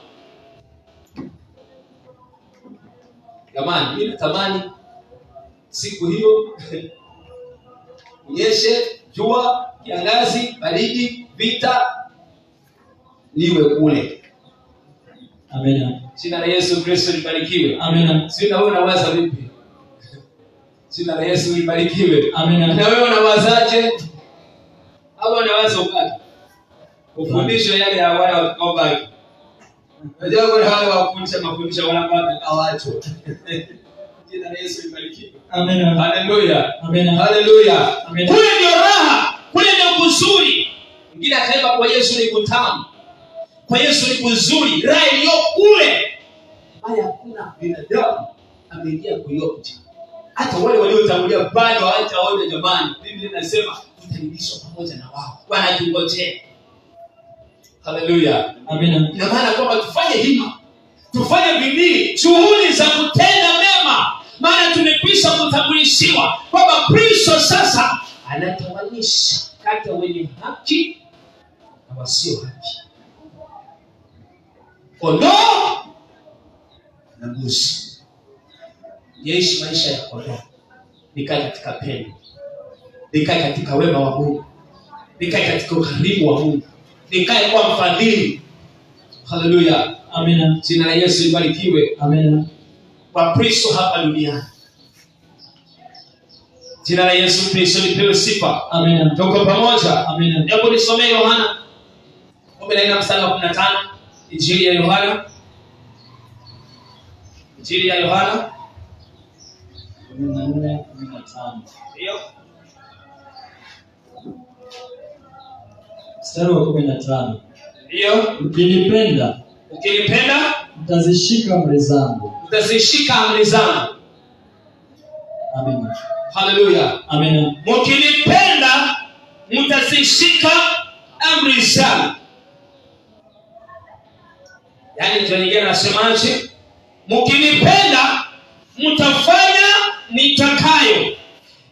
Jamani, mimi natamani siku hiyo unyeshe, jua, kiangazi, baridi, vita, niwe kule. Amen. Jina la Yesu Kristo libarikiwe. Amen. Sio na wewe unawaza vipi? Jina la Yesu libarikiwe. Amen. Na wewe unawazaje? Au unawaza ubaki? Ufundisho yale ya wale watakaobaki. Unajua kuna wale wafundisha mafundisho wale ambao watakaoachwa. Jina la Yesu libarikiwe. Amen. Haleluya. Amen. Haleluya. Amen. Kule ndio raha, kule ndio kuzuri. Mwingine akaimba kwa Yesu ni kutamu. Kwa Yesu ni kuzuri, raha iliyo kule. Bali hakuna binadamu ameingia kuionja. Hata wale waliotangulia bado hawajaonja. Jamani, Biblia inasema tutarudishwa pamoja na wao. Wanatungojea. Haleluya. Amen. Ina maana kwamba tufanye hima, Tufanye bidii, juhudi za kutenda mema, maana tumekwisha kutambulishiwa kwamba Kristo sasa anatawanisha kati ya wenye haki na wasio haki, kondoo na mbuzi. Niishi maisha ya kondoo, nikae katika pendo, nikae katika wema wa Mungu, nikae katika ukarimu wa Mungu, nikae kwa mfadhili. Haleluya. Amen. Jina la Yesu libarikiwe. Amen. Kwa Kristo hapa duniani. Jina la Yesu Kristo lipewe sifa. Amen. Tuko pamoja. Amen. Hebu nisomee Yohana 14 mstari wa 15. Injili ya Yohana. Injili ya Yohana 14 15. Ndio. Mstari wa 15. Ndio. Mkinipenda Ukinipenda mtazishika amri zangu. mtazishika amri zangu. Amen. Haleluya. Amen. Mkinipenda mtazishika amri zangu. Yaani mtu mwingine anasemaje? Mkinipenda mtafanya nitakayo,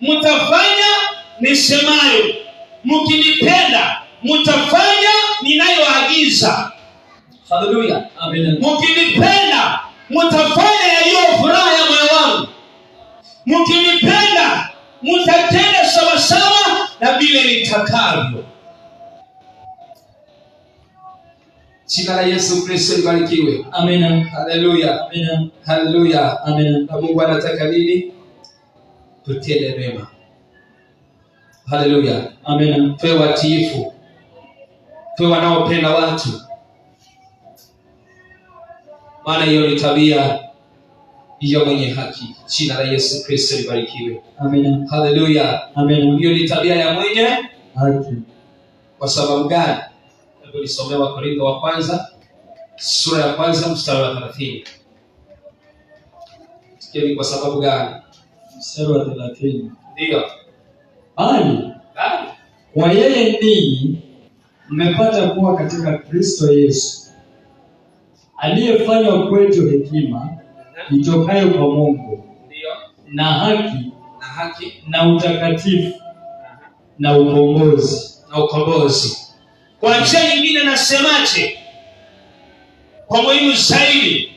mtafanya nisemayo. Mkinipenda mtafanya ninayoagiza. Haleluya. Amen. Mkinipenda mtafanya yaliyo furaha ya moyo wangu. Mkinipenda mtatenda sawasawa na vile nitakavyo. Jina la Yesu Kristo libarikiwe. Amen. Haleluya. Amen. Haleluya. Amen. Na Mungu anataka nini? Tutende mema. Haleluya. Amen. Tuwe watiifu, tuwe wanaopenda watu, maana hiyo ni tabia ya mwenye haki. Jina la Yesu Kristo libarikiwe. Amen. Haleluya. Amen. Hiyo ni tabia ya mwenye Haki. Kwa sababu gani? Hebu nisomee Wakorintho wa kwanza sura ya kwanza mstari wa 30. Sikia, kwa sababu gani? Mstari wa 30. Ndio. Bali kwa yeye ninyi mmepata kuwa katika Kristo Yesu, aliyefanywa kwetu hekima itokayo kwa Mungu, ndio, na haki, na haki, na utakatifu, na ukombozi. Na ukombozi. Kwa njia nyingine nasemaje? Kwa muhimu zaidi,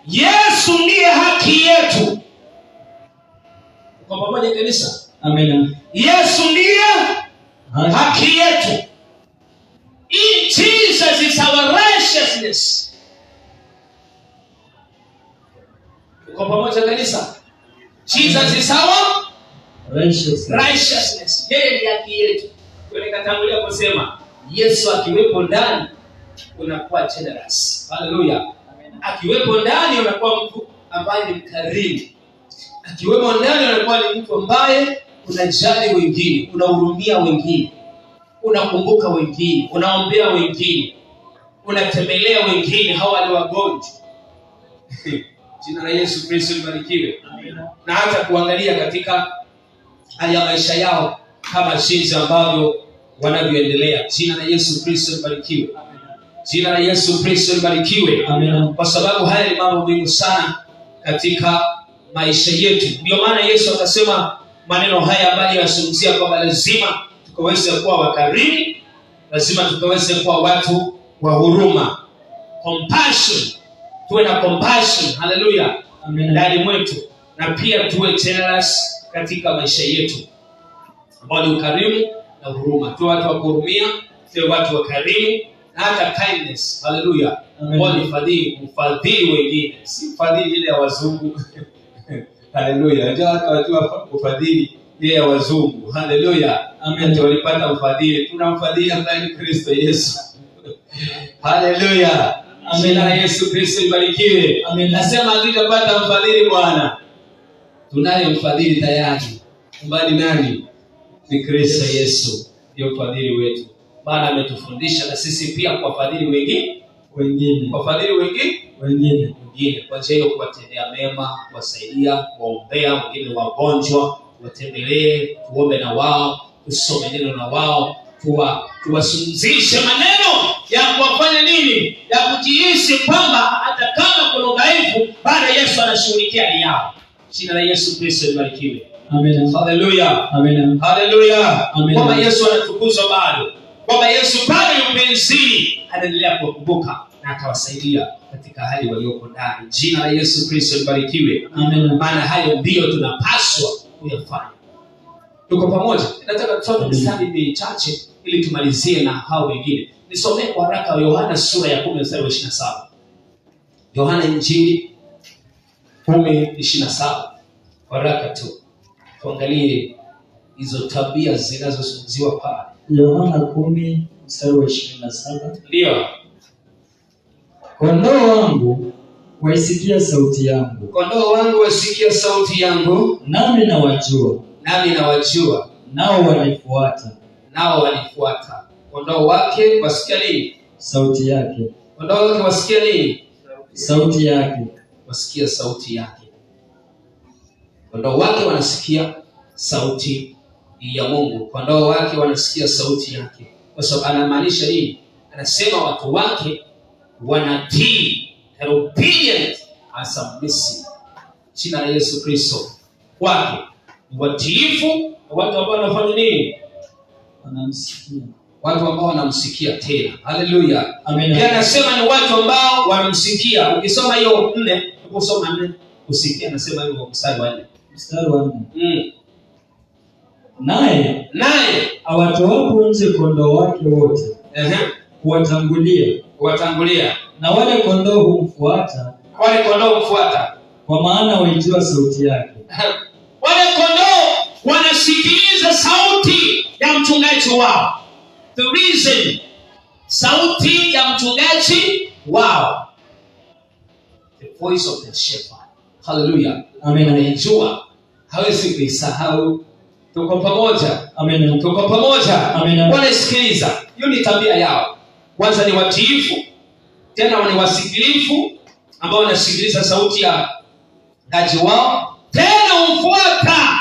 Yesu ndiye haki yetu. Kwa pamoja kanisa. Amina. Yesu ndiye haki yetu. In Jesus is our righteousness. Kwa pamoja kanisa. Jesus is our righteousness. Yeye ni haki yetu. Kwa nikatangulia kusema Yesu akiwepo ndani unakuwa generous. Hallelujah. Akiwepo ndani unakuwa mtu ambaye ni mkarimu. Akiwepo ndani unakuwa ni mtu ambaye unajali wengine, unahurumia wengine, unakumbuka wengine, unaombea wengine, unatembelea wengine hao wale wagonjwa. Jina la Yesu Kristo libarikiwe. Na hata kuangalia katika hali ya maisha yao kama jinsi ambavyo wanavyoendelea. Jina la Yesu Kristo libarikiwe. Jina la Yesu Kristo libarikiwe. Amina. Kwa sababu haya ni mambo muhimu sana katika maisha yetu. Ndio maana Yesu akasema maneno haya ambayo yanazungumzia kwamba lazima tukaweze kuwa wakarimu, lazima tukaweze kuwa watu wa huruma. Compassion. Tuwe na compassion. Hallelujah. Amina. Ndani mwetu, na pia tuwe generous katika maisha yetu, ambao ni ukarimu na huruma. Tuwe watu wa kuhurumia, tuwe watu wa karimu, na hata kindness. Hallelujah. Ambao ni fadhili, mfadhili wengine, si mfadhili ile ya wazungu. Hallelujah. Unajua watu wajua kufadhili ile ya wazungu. Hallelujah. Amen. Walipata mfadhili. Tuna mfadhili ambaye ni Kristo Yesu. Hallelujah. Amen. Jina la Yesu Kristo libarikiwe. Amen. Nasema hatutapata mfadhili Bwana. Tunaye mfadhili tayari. Mbali nani? Ni Kristo Yesu, ndiye mfadhili wetu. Maana ametufundisha na sisi pia kuwafadhili wengine, Wengine. kuwafadhili wengine, Wengine. wengine kwa njia hiyo, kuwatendea mema, kuwasaidia, kuwaombea wengine wagonjwa, tuwatembelee, tuombe na wao, tusome neno na wao, tuwazungumzishe maneno ya kuwafanya nini? Ya kujihisi kwamba hata kama kuna udhaifu bado Yesu anashughulikia hali yao. Jina la Yesu Kristo libarikiwe. Amina. Hallelujah. Amina. Hallelujah. Amen. Kwamba Yesu anatukuzwa bado, kwamba Yesu bado yupo enzini, anaendelea kuwakumbuka na atawasaidia katika hali walioko ndani. Jina la Yesu Kristo libarikiwe. Amen. Maana hayo ndiyo tunapaswa kuyafanya. Tuko pamoja? Nataka tusome mistari michache ili tumalizie na hao wengine. Nisomee kwa haraka Yohana sura ya 10 mstari wa 27. Yohana Injili 10:27. Kwa haraka tu tuangalie hizo tabia zinazozungumziwa pale. Yohana 10 mstari wa 27. Ndio. Kondoo wangu waisikia sauti yangu, Kondoo wangu wasikia sauti yangu, nami nawajua, nami nawajua, nao wanifuata. Nao wanifuata. Kondoo wake wasikia nini? Sauti yake. Kondoo wake wasikia nini? Sauti yake. Wasikia sauti yake. Kondoo wake wanasikia sauti ya Mungu. Kondoo wake wanasikia sauti yake. Kwa sababu anamaanisha nini? Anasema watu wake wanatii, obedient and submissive. Jina la Yesu Kristo kwake ni watiifu, na watu ambao wanafanya nini? Wanamsikia. Watu ambao wanamsikia tena. Hallelujah. Amen. Pia anasema ni watu ambao wanamsikia. Ukisoma hiyo 4, ukisoma 4 usikia, anasema hiyo mstari wa 4. Mstari wa 4. Naye awatoapo nje kondoo wake wote, huwatangulia, na wale kondoo humfuata, Wale kondoo humfuata, kwa maana waijua sauti yake. Wale kondoo wanasikiliza sauti ya mchungaji wao. The reason, sauti ya mchungaji wao, the voice of the shepherd. Hallelujah. Amen. Anaijua, hawezi kuisahau. Tuko pamoja? Amina. Tuko pamoja? Amina. Wanasikiliza. Hiyo ni tabia yao. Kwanza ni watiifu, tena ni wasikilifu ambao wanasikiliza sauti ya mchungaji wao, tena humfuata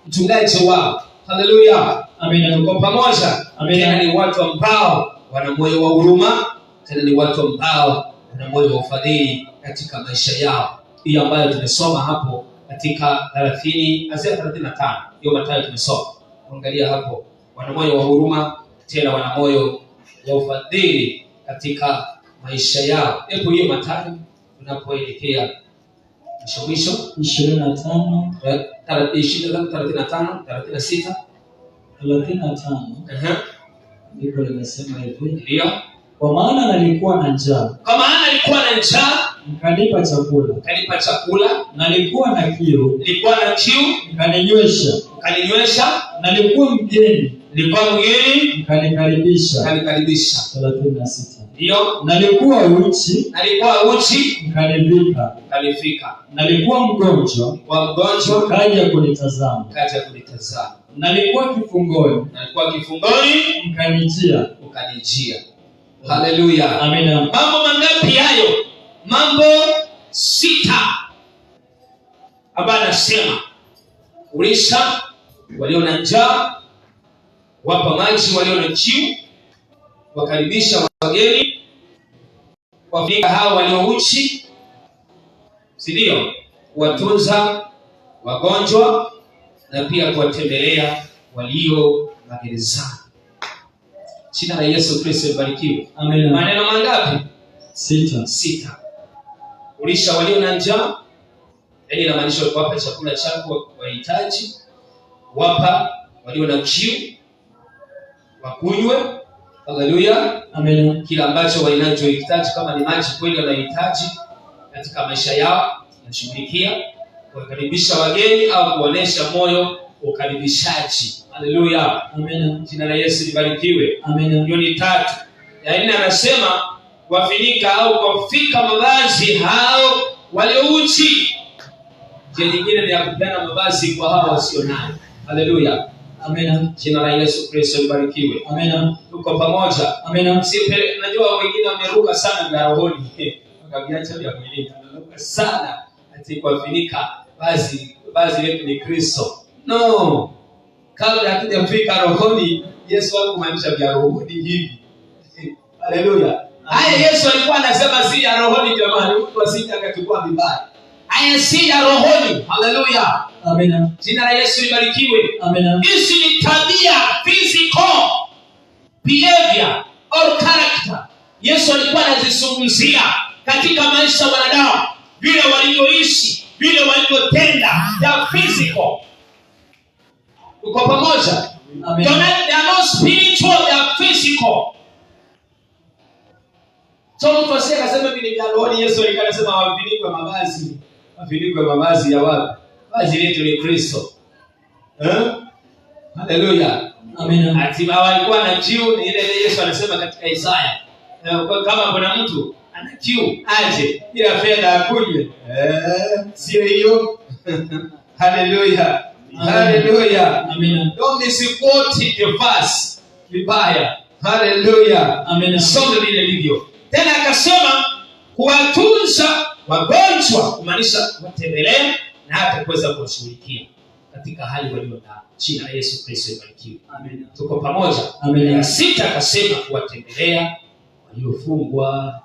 mchungaji wao. Haleluya. Amina. Tuko pamoja? Amina. Tena ni watu ambao wana moyo wa huruma, tena ni watu ambao wana moyo wa ufadhili katika maisha yao. Hiyo ambayo tumesoma hapo katika 30 hadi 35, hiyo Mathayo tumesoma. Angalia hapo, wana moyo wa huruma, tena wana moyo wa ufadhili katika maisha yao. Hebu hiyo Mathayo tunapoelekea mwisho 25 35, 36. 35 ndiko linasema hivi: Ndio. Kwa maana nalikuwa na njaa, Kwa maana alikuwa na njaa, mkanipa chakula, mkanipa chakula, nalikuwa na kiu, nilikuwa na kiu, mkaninywesha, mkaninywesha, nalikuwa mgeni, nilikuwa mgeni, mkanikaribisha. mkanikaribisha. 36 Ndio. Nalikuwa uchi, Nalikuwa uchi, mkanivika, mkanifika, nalikuwa mgonjwa, wa mgonjwa, mkaja kunitazama, mkaja kunitazama, nalikuwa kifungoni, nalikuwa kifungoni, mkanijia. mkanijia. Haleluya. Amina. Mambo mangapi hayo? Mambo 6 ambayo anasema: kulisha walio na njaa, wapa maji walio na kiu, wakaribisha wageni, wafunika hao walio uchi, si ndio? Kuwatunza wagonjwa na pia kuwatembelea walio magerezani. Jina la Yesu Kristo libarikiwe. Amina. Maneno mangapi? 6. 6. Kulisha walio na njaa, yaani inamaanisha kuwapa chakula chako wahitaji, wapa walio na kiu wakunywe. Haleluya. Amina. Kila ambacho wanachohitaji, kama ni maji kweli wanahitaji katika maisha yao, nashughulikia. Kuwakaribisha wageni au kuonesha moyo ukaribishaji. Haleluya. Amina. Jina la Yesu libarikiwe. Amina. Hiyo ni 3. Ya 4 anasema kuwafunika au kuwafika mavazi hao waliouchi. Njia nyingine ni ya kupeana mavazi kwa hao wasio nayo. Haleluya. Amina. Jina la Yesu Kristo libarikiwe. Amina. Tuko pamoja. Amina. Najua wengine wameruka sana vya rohoni, wakaviacha vya mwilini. Wameruka sana ati kuwafunika vazi letu ni Kristo. No. Kabla hatujafika rohoni, Yesu hakumaanisha vya rohoni hivi. Haleluya. Haya Yesu alikuwa anasema si ya rohoni jamani, mtu asije akachukua vibaya. Haya si ya rohoni. Haleluya. Amina. Jina la Yesu libarikiwe. Amina. Hizi ni tabia, physical behavior or character. Yesu alikuwa anazizungumzia katika maisha ya wanadamu, vile walivyoishi, vile walivyotenda, the physical. Uko pamoja? Amina. They are not spiritual, they are physical. So mtu asiye akasema vile vya rohoni, Yesu alikuwa anasema wafinikwe mavazi. Wafinikwe mavazi ya wapi? Vazi letu ni Kristo. Haleluya. Amina. Ati walikuwa na kiu, ni ile Yesu anasema katika Isaya. Kama kuna mtu ana kiu aje bila fedha akunywe. Sio hiyo. Haleluya. Haleluya. Amina. Don't misquote the verse vibaya. Haleluya. Amina. Some vile ilivyo. Tena akasema kuwatunza wagonjwa, kumaanisha kuwatembelea na hata kuweza kuwashughulikia katika hali walio nayo. Jina la Yesu Kristo libarikiwe. Amina. Tuko pamoja. Amina. Ya 6 akasema kuwatembelea waliofungwa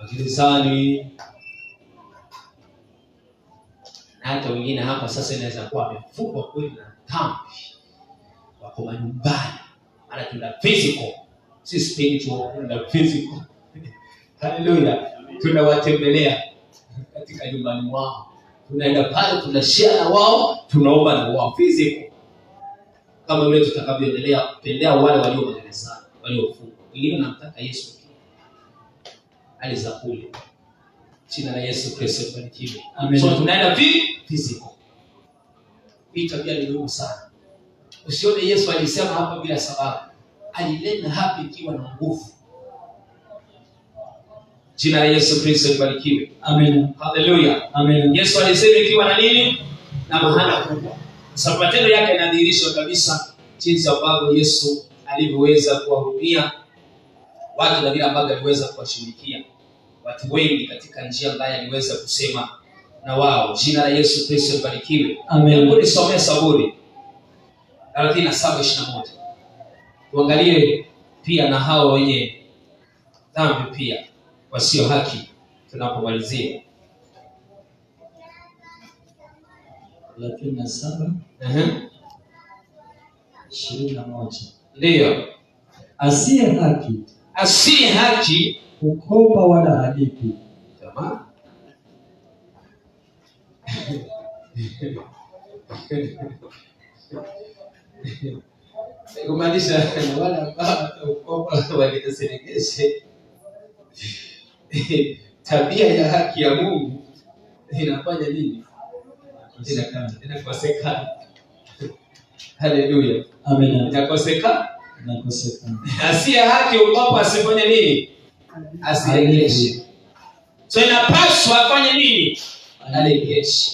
magerezani, na hata wengine hapa sasa inaweza kuwa wamefungwa kweli na dhambi, wako manyumbani. Maana tuna physical, si spiritual, tuna physical. Haleluya. Tunawatembelea katika nyumbani mwao, tunaenda pale, tunashare na wao, tunaomba na wao physical, kama vile tutakavyoendelea kutendea wale walio magerezani, waliofungwa. Wengine wanamtaka Yesu hali za kule. Jina la Yesu Kristo libarikiwe. Amen. So tunaenda physical. Hii tabia ni muhimu sana. Usione Yesu alisema hapa bila sababu. Alinena hapa ikiwa na nguvu. Jina la Yesu Kristo libarikiwe. Amen. Haleluya. Amen. Yesu alisema ikiwa na nini? Na maana kubwa. Kwa sababu matendo yake yanadhihirishwa kabisa jinsi ambavyo Yesu alivyoweza kuwahurumia watu na vile ambavyo aliweza kuwashughulikia watu wengi katika njia ambayo aliweza kusema na wao. Jina la Yesu Kristo libarikiwe. Amen. Hebu nisomee Zaburi 37:21. Tuangalie pia na hao wenye dhambi pia wasio haki tunapomalizia. 37 Ehe. 21. Ndiyo. Asiye haki Asiye haki hukopa wala halipi, jamaa. Kumaanisha na wale ambao wataokopa waliteserekeshe tabia ya haki ya Mungu inafanya nini? Inakosekana. Haleluya. Amina. Inakosekana. Inakosekana. Asiye haki ukopa asifanye nini? Asiregeshe. So inapaswa afanye nini? Aregeshe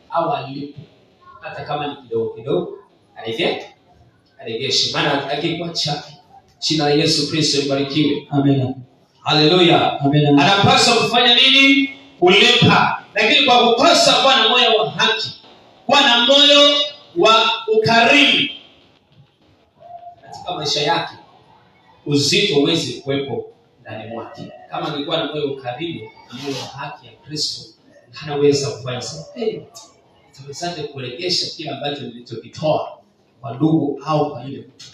au alipe, hata kama ni kidogo kidogo, aregeshe, maana akikuwa chake. Jina la Yesu Kristo libarikiwe. Amina. Haleluya. Amina. Anapaswa kufanya nini? Kulipa. Lakini kwa kukosa kuwa na moyo wa haki, kuwa na moyo wa ukarimu katika maisha yake, uzito huwezi kuwepo ndani mwake. Kama angekuwa na moyo wa ukarimu na moyo wa haki ya Kristo, anaweza kufanya sasa, hey, nitawezaje kurejesha kile ambacho nilichokitoa kwa ndugu au kwa yule mtu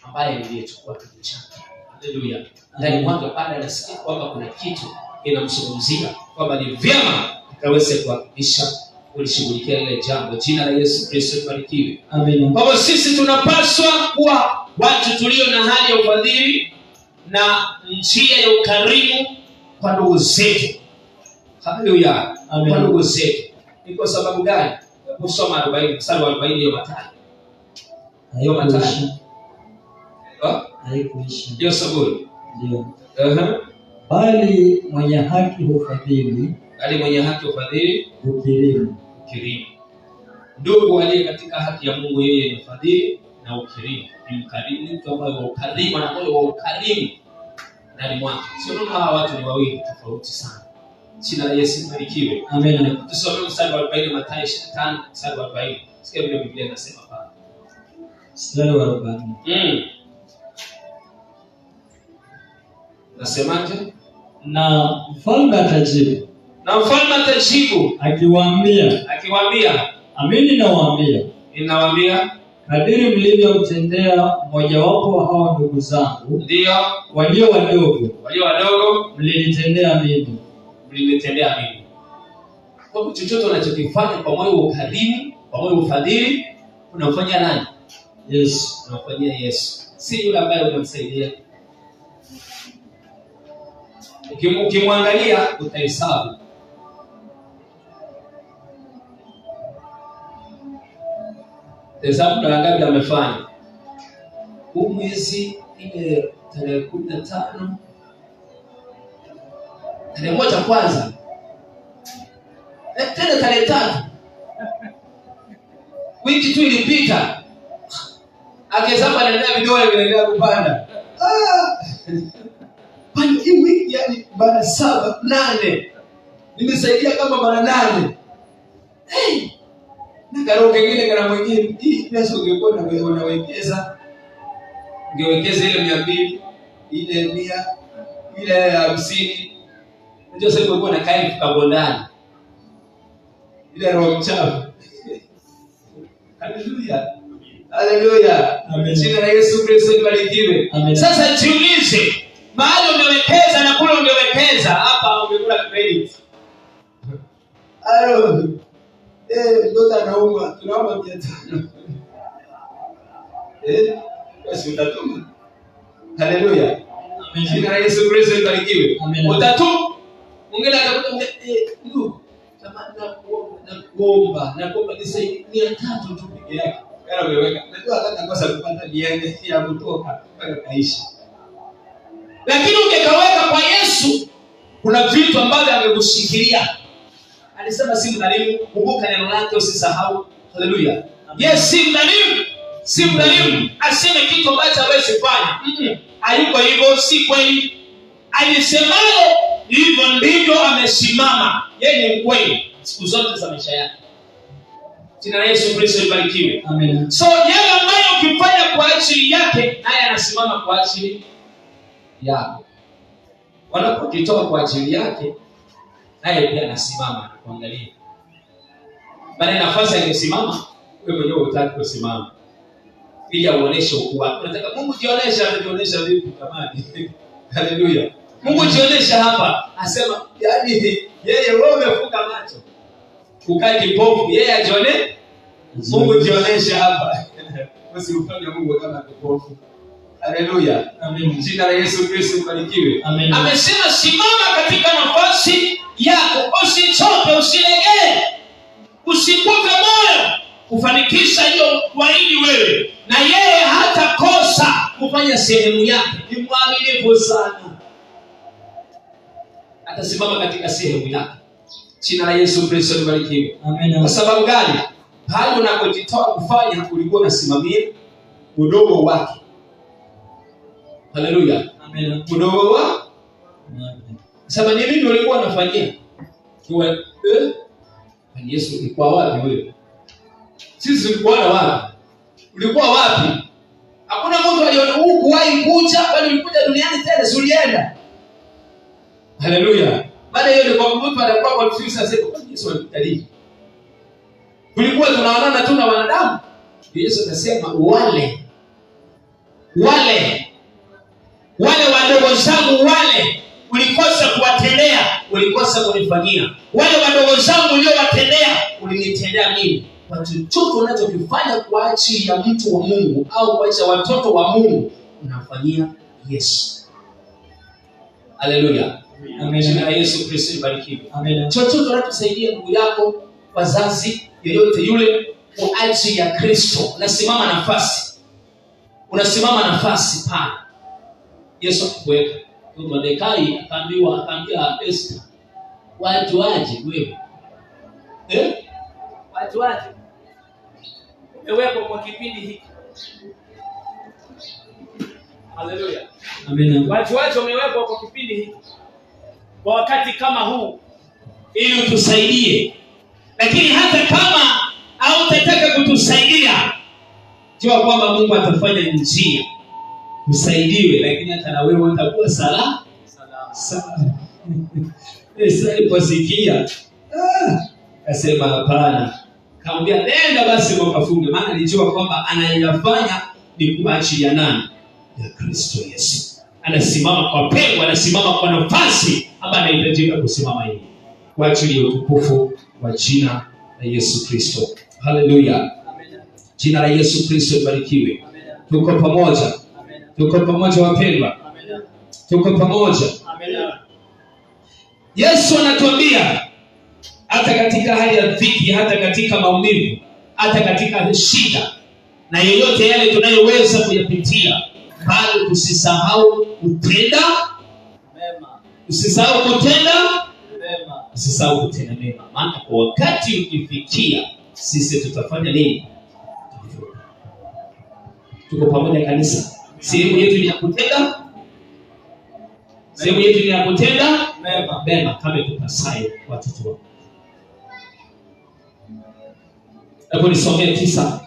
ambaye niliyechukua kitu chake. Haleluya. Ndani mwake bado anasikia kwamba kuna kitu inamzungumzia kwamba ni vyema akaweze kuhakikisha kulishughulikia lile jambo. Jina la Yesu Kristo libarikiwe. Amina. Kwa hivyo sisi tunapaswa kuwa watu tulio na hali ya ufadhili na njia ya ukarimu kwa ndugu zetu. Haleluya. Amen. Kwa ndugu zetu. Ni kwa sababu gani? Hebu soma 40, mstari wa 40 hiyo Mathayo. Hiyo Mathayo. Haikuisha. Ah, Haikuisha. Hiyo Zaburi. Ndio. Aha. Bali mwenye haki hufadhili Bali mwenye haki ufadhili ukirimu. ukirimu. Ndugu aliye katika haki ya Mungu yeye ni mfadhili na ukirimu. Ni mkarimu, ni mtu ambaye wa ukarimu, ana moyo wa ukarimu ndani mwake. Sio kama hawa watu ni wawili tofauti sana. Jina la Yesu libarikiwe. Amina. Tusome mstari wa 40 Mathayo 25 mstari wa 40. Sikia vile Biblia inasema pale. Mstari wa 40. Nasemaje? Na mfalme atajibu Na mfalme atajibu akiwaambia, akiwaambia, amini nawaambia, ninawaambia kadiri mlivyomtendea mmojawapo wa hawa ndugu zangu ndiyo walio wadogo, walio wadogo mlinitendea mimi. mlinitendea mimi. Kwa hivyo chochote unachokifanya kwa moyo wa ukarimu, kwa moyo wa ufadhili, unamfanyia nani? Yesu. Unamfanyia Yesu, si yule ambaye unamsaidia. Ukimwangalia utahesabu. Hesabu mara ngapi amefanya huu mwezi, ile tarehe 15, tarehe 1 kwanza, tena tarehe 3, wiki tu ilipita, akihesabu anaendelea, vidole vinaendelea kupanda. Kwani hii wiki yani mara 7 8 nimesaidia kama mara 8. Hey! Na karo kengine kana mwingine, hii pesa ungekuwa unawekeza, ungewekeza ile 200, ile 100, ile 50. Unajua sasa ungekuwa na kai kabondani. Ile roho mchafu. Haleluya. Haleluya. Amen. Jina la Yesu Kristo libarikiwe. Amen. Sasa jiulize, mahali umewekeza na kule ungewekeza, hapa umekula credit. Alo. Mtoto anauma, tunaomba 500. Basi utatuma. Haleluya. Amen. Jina la Yesu Kristo libarikiwe. Amen. Utatuma. Mwingine atakuta ndugu, jamani, nakuomba nisaidie 300 tu peke yake. Hela umeweka. Najua hata nakosa kupata 400 ya kutoka mpaka kaisha. Lakini ungekaweka kwa Yesu, kuna vitu ambavyo angekushikilia. Alisema si mdhalimu, kumbuka neno lake usisahau. Haleluya. Yes, si mdhalimu, si mdhalimu aseme kitu ambacho hawezi fanya. Hayuko hivyo, si kweli. Alisemalo hivyo ndivyo amesimama. Yeye ni mkweli siku zote za maisha yake. Jina la Yesu Kristo libarikiwe. Amen. So yale ambayo ukifanya kwa ajili yake, naye anasimama kwa ajili yako. Wanapokitoa kwa ajili yake, naye pia anasimama kuangalia. Maana nafasi angesimama, wewe mwenyewe hutaki kusimama. Ili auoneshe ukuu wake. Unataka Mungu jionyeshe, atajionyesha vipi jamani? Haleluya. Mungu jionyeshe hapa, asema yaani yeye wewe umefunga macho. Ukae kipofu, yeye ajione. Mungu jionyeshe hapa. Usimfanye Mungu kama kipofu. Haleluya. Amen. Jina la Yesu Kristo libarikiwe. Amen. Amesema simama katika nafasi yako, usichoke, usilegee, usikufe moyo kufanikisha hiyo kuahidi wewe, na yeye hatakosa kufanya sehemu yake. Ni mwaminifu sana, atasimama katika sehemu yake. Jina la Yesu Kristo libarikiwe. Amen. Kwa sababu gani? Pale unapojitoa kufanya, ulikuwa unasimamia udogo wake. Haleluya. Amen. Udogo wa sasa ni mimi ulikuwa unafanyia. Kwa Yesu ulikuwa wapi wewe? Sisi tulikuwa wapi? Ulikuwa wapi? Hakuna mtu aliona huku wahi kuja, bali ulikuja duniani tena si ulienda. Haleluya. Baada hiyo ilikuwa mtu anakuwa confused sasa kwa Yesu alikutalii. Tulikuwa tunaonana tu na wanadamu. Yesu akasema wale wadogo zangu wale ulikosa kuwatendea, ulikosa kunifanyia. Wale wadogo zangu uliowatendea, ulinitendea mimi. Kwa chochote unachokifanya kwa ajili ya mtu wa Mungu au kwa ajili ya watoto wa Mungu, unafanyia Yesu. Haleluya. Amen. Jina la Yesu Kristo libarikiwe. Amen. Chochote unachosaidia ndugu yako, wazazi, yeyote yule kwa ajili ya Kristo, unasimama nafasi. Unasimama nafasi pale. Yesu akakuweka. Mordekai akaambiwa, akaambia Esther, watu waje wewe. Watu waje. Umewekwa kwa kipindi hiki. Haleluya. Amen. Watu waje wamewekwa kwa kipindi hiki. Kwa wakati kama huu ili utusaidie. Lakini hata kama hautataka kutusaidia, jua kwamba Mungu atafanya njia usaidiwe, lakini hata na wewe utakuwa salama. Salama. Yesu aliposikia, akasema hapana. Akamwambia nenda basi ukafunge, maana alijua kwamba anayafanya ni kwa ajili ya nani? Ya Kristo Yesu. Anasimama kwa pengo, anasimama kwa nafasi ambayo anahitajika kusimama yeye, kwa ajili ya utukufu wa jina la Yesu Kristo. Haleluya. Jina la Yesu Kristo libarikiwe. Tuko pamoja. Tuko pamoja wapendwa. Tuko pamoja. Yesu anatuambia hata katika hali ya dhiki, hata katika maumivu, hata katika shida na yoyote yale tunayoweza kuyapitia, bado tusisahau kutenda mema. Usisahau kutenda mema. Usisahau kutenda mema, maana kwa wakati ukifikia sisi tutafanya nini? Tuko pamoja kanisa. Sehemu yetu ni ya kutenda. Sehemu yetu ni ya kutenda mema. Mema kama tupasayo watoto wao. Hebu nisomee 9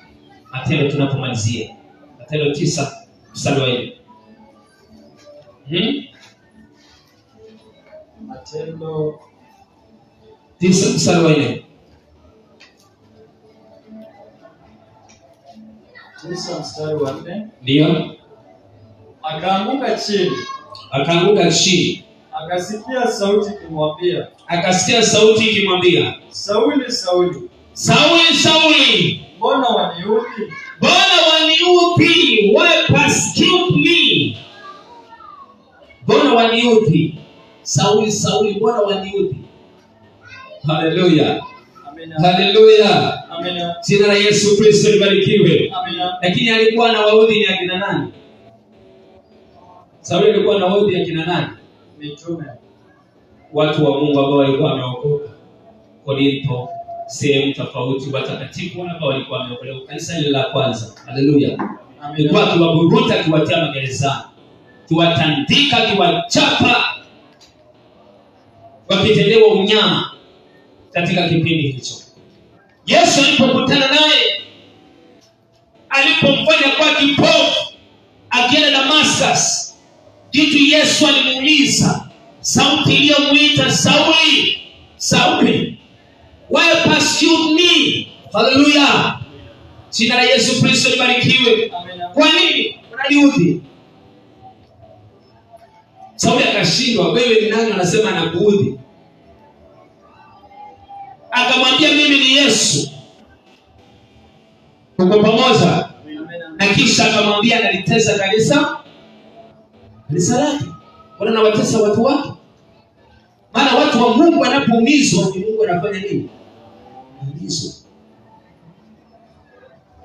Matendo tunapomalizia. Matendo 9 mstari wa 4. Matendo 9 mstari wa 4. 9 mstari wa 4. Ndio. Akaanguka chini. Akaanguka chini. Akasikia sauti ikimwambia. Akasikia sauti ikimwambia, Sauli, Sauli. Sauli, Sauli, mbona waniudhi? Mbona waniudhi? Why persecute me? Mbona waniudhi? Sauli, Sauli, mbona waniudhi? Haleluya. Amina. Haleluya. Amina. Jina la Yesu Kristo libarikiwe. Amina. Lakini alikuwa anawaudhi ni akina nani? Sauli alikuwa anawaudhi akina nani? Mitume. Watu wa Mungu ambao walikuwa wameokoka. Korinto, sehemu tofauti, watakatifu ambao walikuwa wameokolewa, kanisa lile la kwanza. Haleluya! Alikuwa akiwaburuta, akiwatia magerezani, akiwatandika, akiwachapa, wakitendewa unyama katika kipindi hicho. Yesu alipokutana naye, alipomfanya kuwa kipofu akienda Damascus, kitu Yesu alimuuliza, sauti iliyomuita Sauli, Sauli, why pursue me? Haleluya! Jina la Yesu Kristo libarikiwe. Kwa nini unaniudhi? Sauli akashindwa, wewe ni nani? Anasema anakuudhi. Akamwambia mimi ni Yesu. Tuko pamoja? Na kisha akamwambia analitesa kanisa lake. Mbona anawatesa watu wake? Maana watu wa Mungu wanapoumizwa, ni Mungu anafanya nini? Anaumizwa.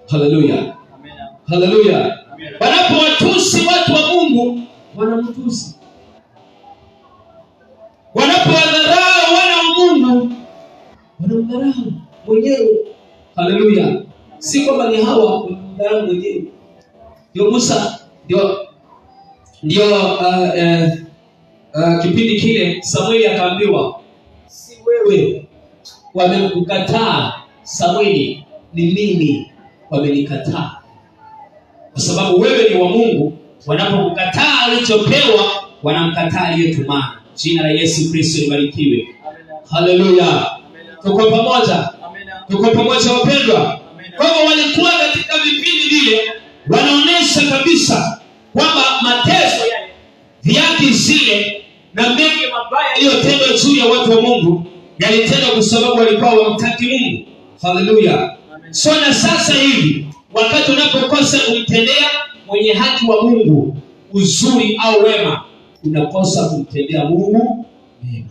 Haleluya. Haleluya. Wanapowatusi watu wa Mungu, wanamtusi. Wanapowadharau wana wa Mungu, wanamdharau mwenyewe. Haleluya. Si kwamba ni hawa wanamdharau mwenyewe. Ndio Musa, ndio kipindi kile Samueli akaambiwa, si wewe wamekukataa Samueli, ni mimi wamenikataa. Kwa sababu wewe ni wa Mungu, wanapokukataa ulichopewa, wanamkataa aliyetumana. Jina la Yesu Kristo libarikiwe. Haleluya. Tuko pamoja? Tuko pamoja wapendwa? Kwa hivyo walikuwa katika vipindi vile wanaonesha kabisa kwamba mateso yale, dhihaki zile na mengi mabaya yaliyotendwa juu ya watu wa Mungu yalitendwa kwa sababu walikuwa wamtaki Mungu. Haleluya. So na sasa hivi wakati unapokosa kumtendea mwenye haki wa Mungu uzuri au wema, unakosa kumtendea Mungu mema.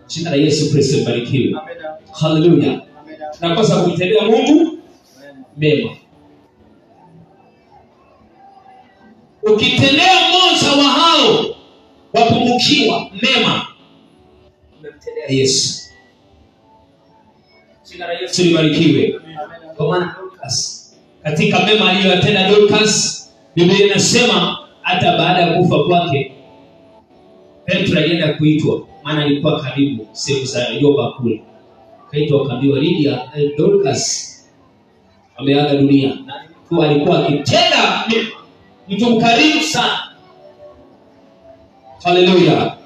Jina la Yesu Kristo libarikiwe. Haleluya. Unakosa kumtendea Mungu mema. Ukitendea mmoja wa hao wapungukiwa mema, umemtendea Yesu. Jina la Yesu libarikiwe. Kwa maana Dorcas, katika mema aliyotenda Dorcas, Biblia inasema hata baada ya kufa kwake Petro alienda kuitwa, maana alikuwa karibu sehemu za Yopa kule. Kaitwa akaambiwa Lydia, Dorcas ameaga dunia. Na mtu alikuwa akitenda mema, mtu mkarimu sana. Haleluya.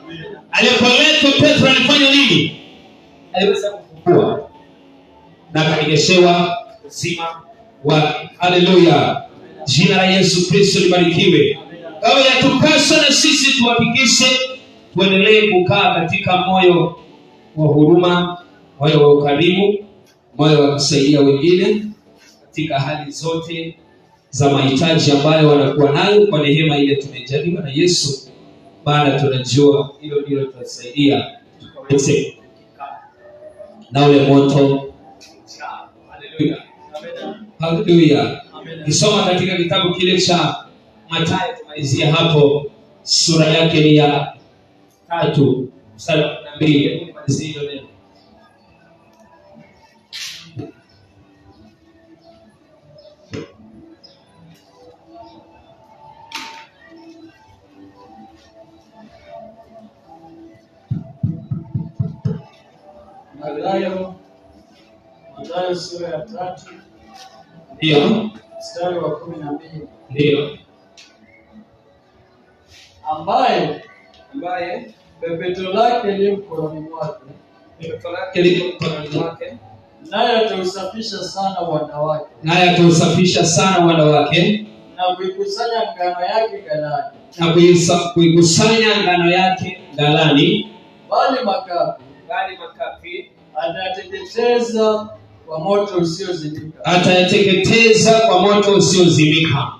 Alipoletwa Petro alifanya nini? Aliweza kufungua na akarejeshewa uzima wake. Haleluya. Jina la Yesu Kristo libarikiwe. Kwa hiyo yatupasa na sisi tuhakikishe tuendelee kukaa katika moyo wa huruma, moyo wa ukarimu, moyo wa kusaidia wengine katika hali zote za mahitaji ambayo wanakuwa nayo, kwa neema ile tumejaliwa na Yesu. Maana tunajua hilo ndilo tutasaidia tukaweze na ule moto. Haleluya. Haleluya. Kisoma katika kitabu kile cha Mathayo, tumalizia hapo, sura yake ni ya 3 mstari wa 12. Hebu nimalizie hilo neno. Mathayo sura ya 3. Ndio. Mstari wa 12. Ndio. Ambaye pepeto lake li mkononi mwake, pepeto lake liko mkononi mwake, naye atausafisha sana uwanda wake, naye atausafisha sana uwanda wake, na kuikusanya ngano yake ghalani, na kuikusanya ngano yake ghalani, bali makapi, bali makapi atayateketeza kwa moto usiozimika. Atayateketeza kwa moto usiozimika.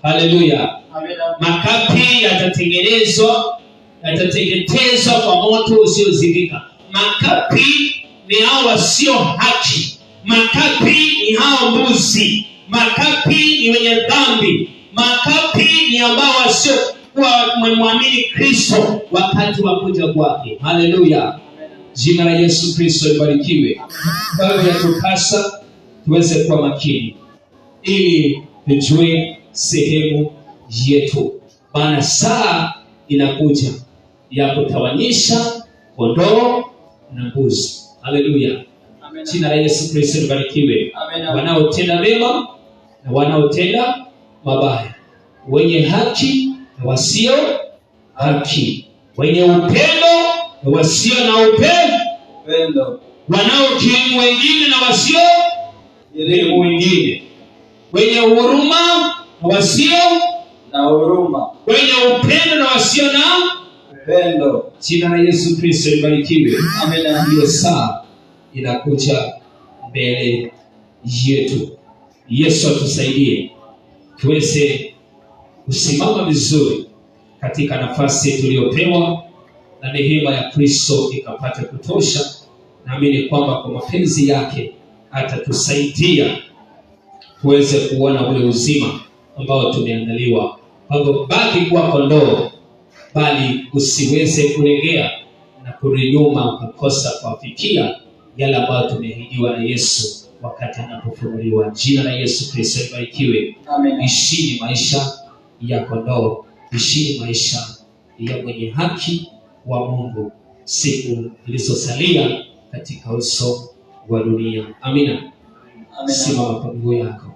Haleluya. Amina. Makapi yatateketezwa kwa moto usiozimika. Makapi ni hao wasio haki. Makapi ni hao mbuzi. Makapi ni wenye dhambi. Makapi ni ambao wasiokuwa wamemwamini Kristo wakati wa kuja kwake. Haleluya. Jina la Yesu Kristo libarikiwe. Kwa hiyo yatupasa tuweze kuwa makini ili tujue sehemu yetu, maana saa inakuja ya kutawanyisha kondoo na mbuzi. Haleluya! Jina la Yesu Kristo libarikiwe. Wanaotenda mema na wanaotenda mabaya, wenye haki na wasio haki, wenye upendo na wasio na upendo, wanaokirimu wengine na wasio kirimu wengine, wenye huruma na wasio na huruma, wenye upendo na wasio na upendo. Jina la Yesu Kristo libarikiwe. Amina. Hiyo saa inakuja mbele yetu. Yesu atusaidie tuweze kusimama vizuri katika nafasi tuliyopewa na neema ya Kristo ikapate kutosha. Naamini kwamba kwa mapenzi yake atatusaidia tuweze kuona ule uzima ambao tumeandaliwa. Kwa hivyo baki kuwa kondoo, bali usiweze kulegea na kurudi nyuma ukakosa kuafikia yale ambayo tumeahidiwa na Yesu wakati anapofunuliwa. Jina la Yesu Kristo libarikiwe. Amen. Ishini maisha ya kondoo, ishini maisha ya mwenye haki wa Mungu siku zilizosalia katika uso wa dunia. Amina. Amina. Simama kwa miguu yako.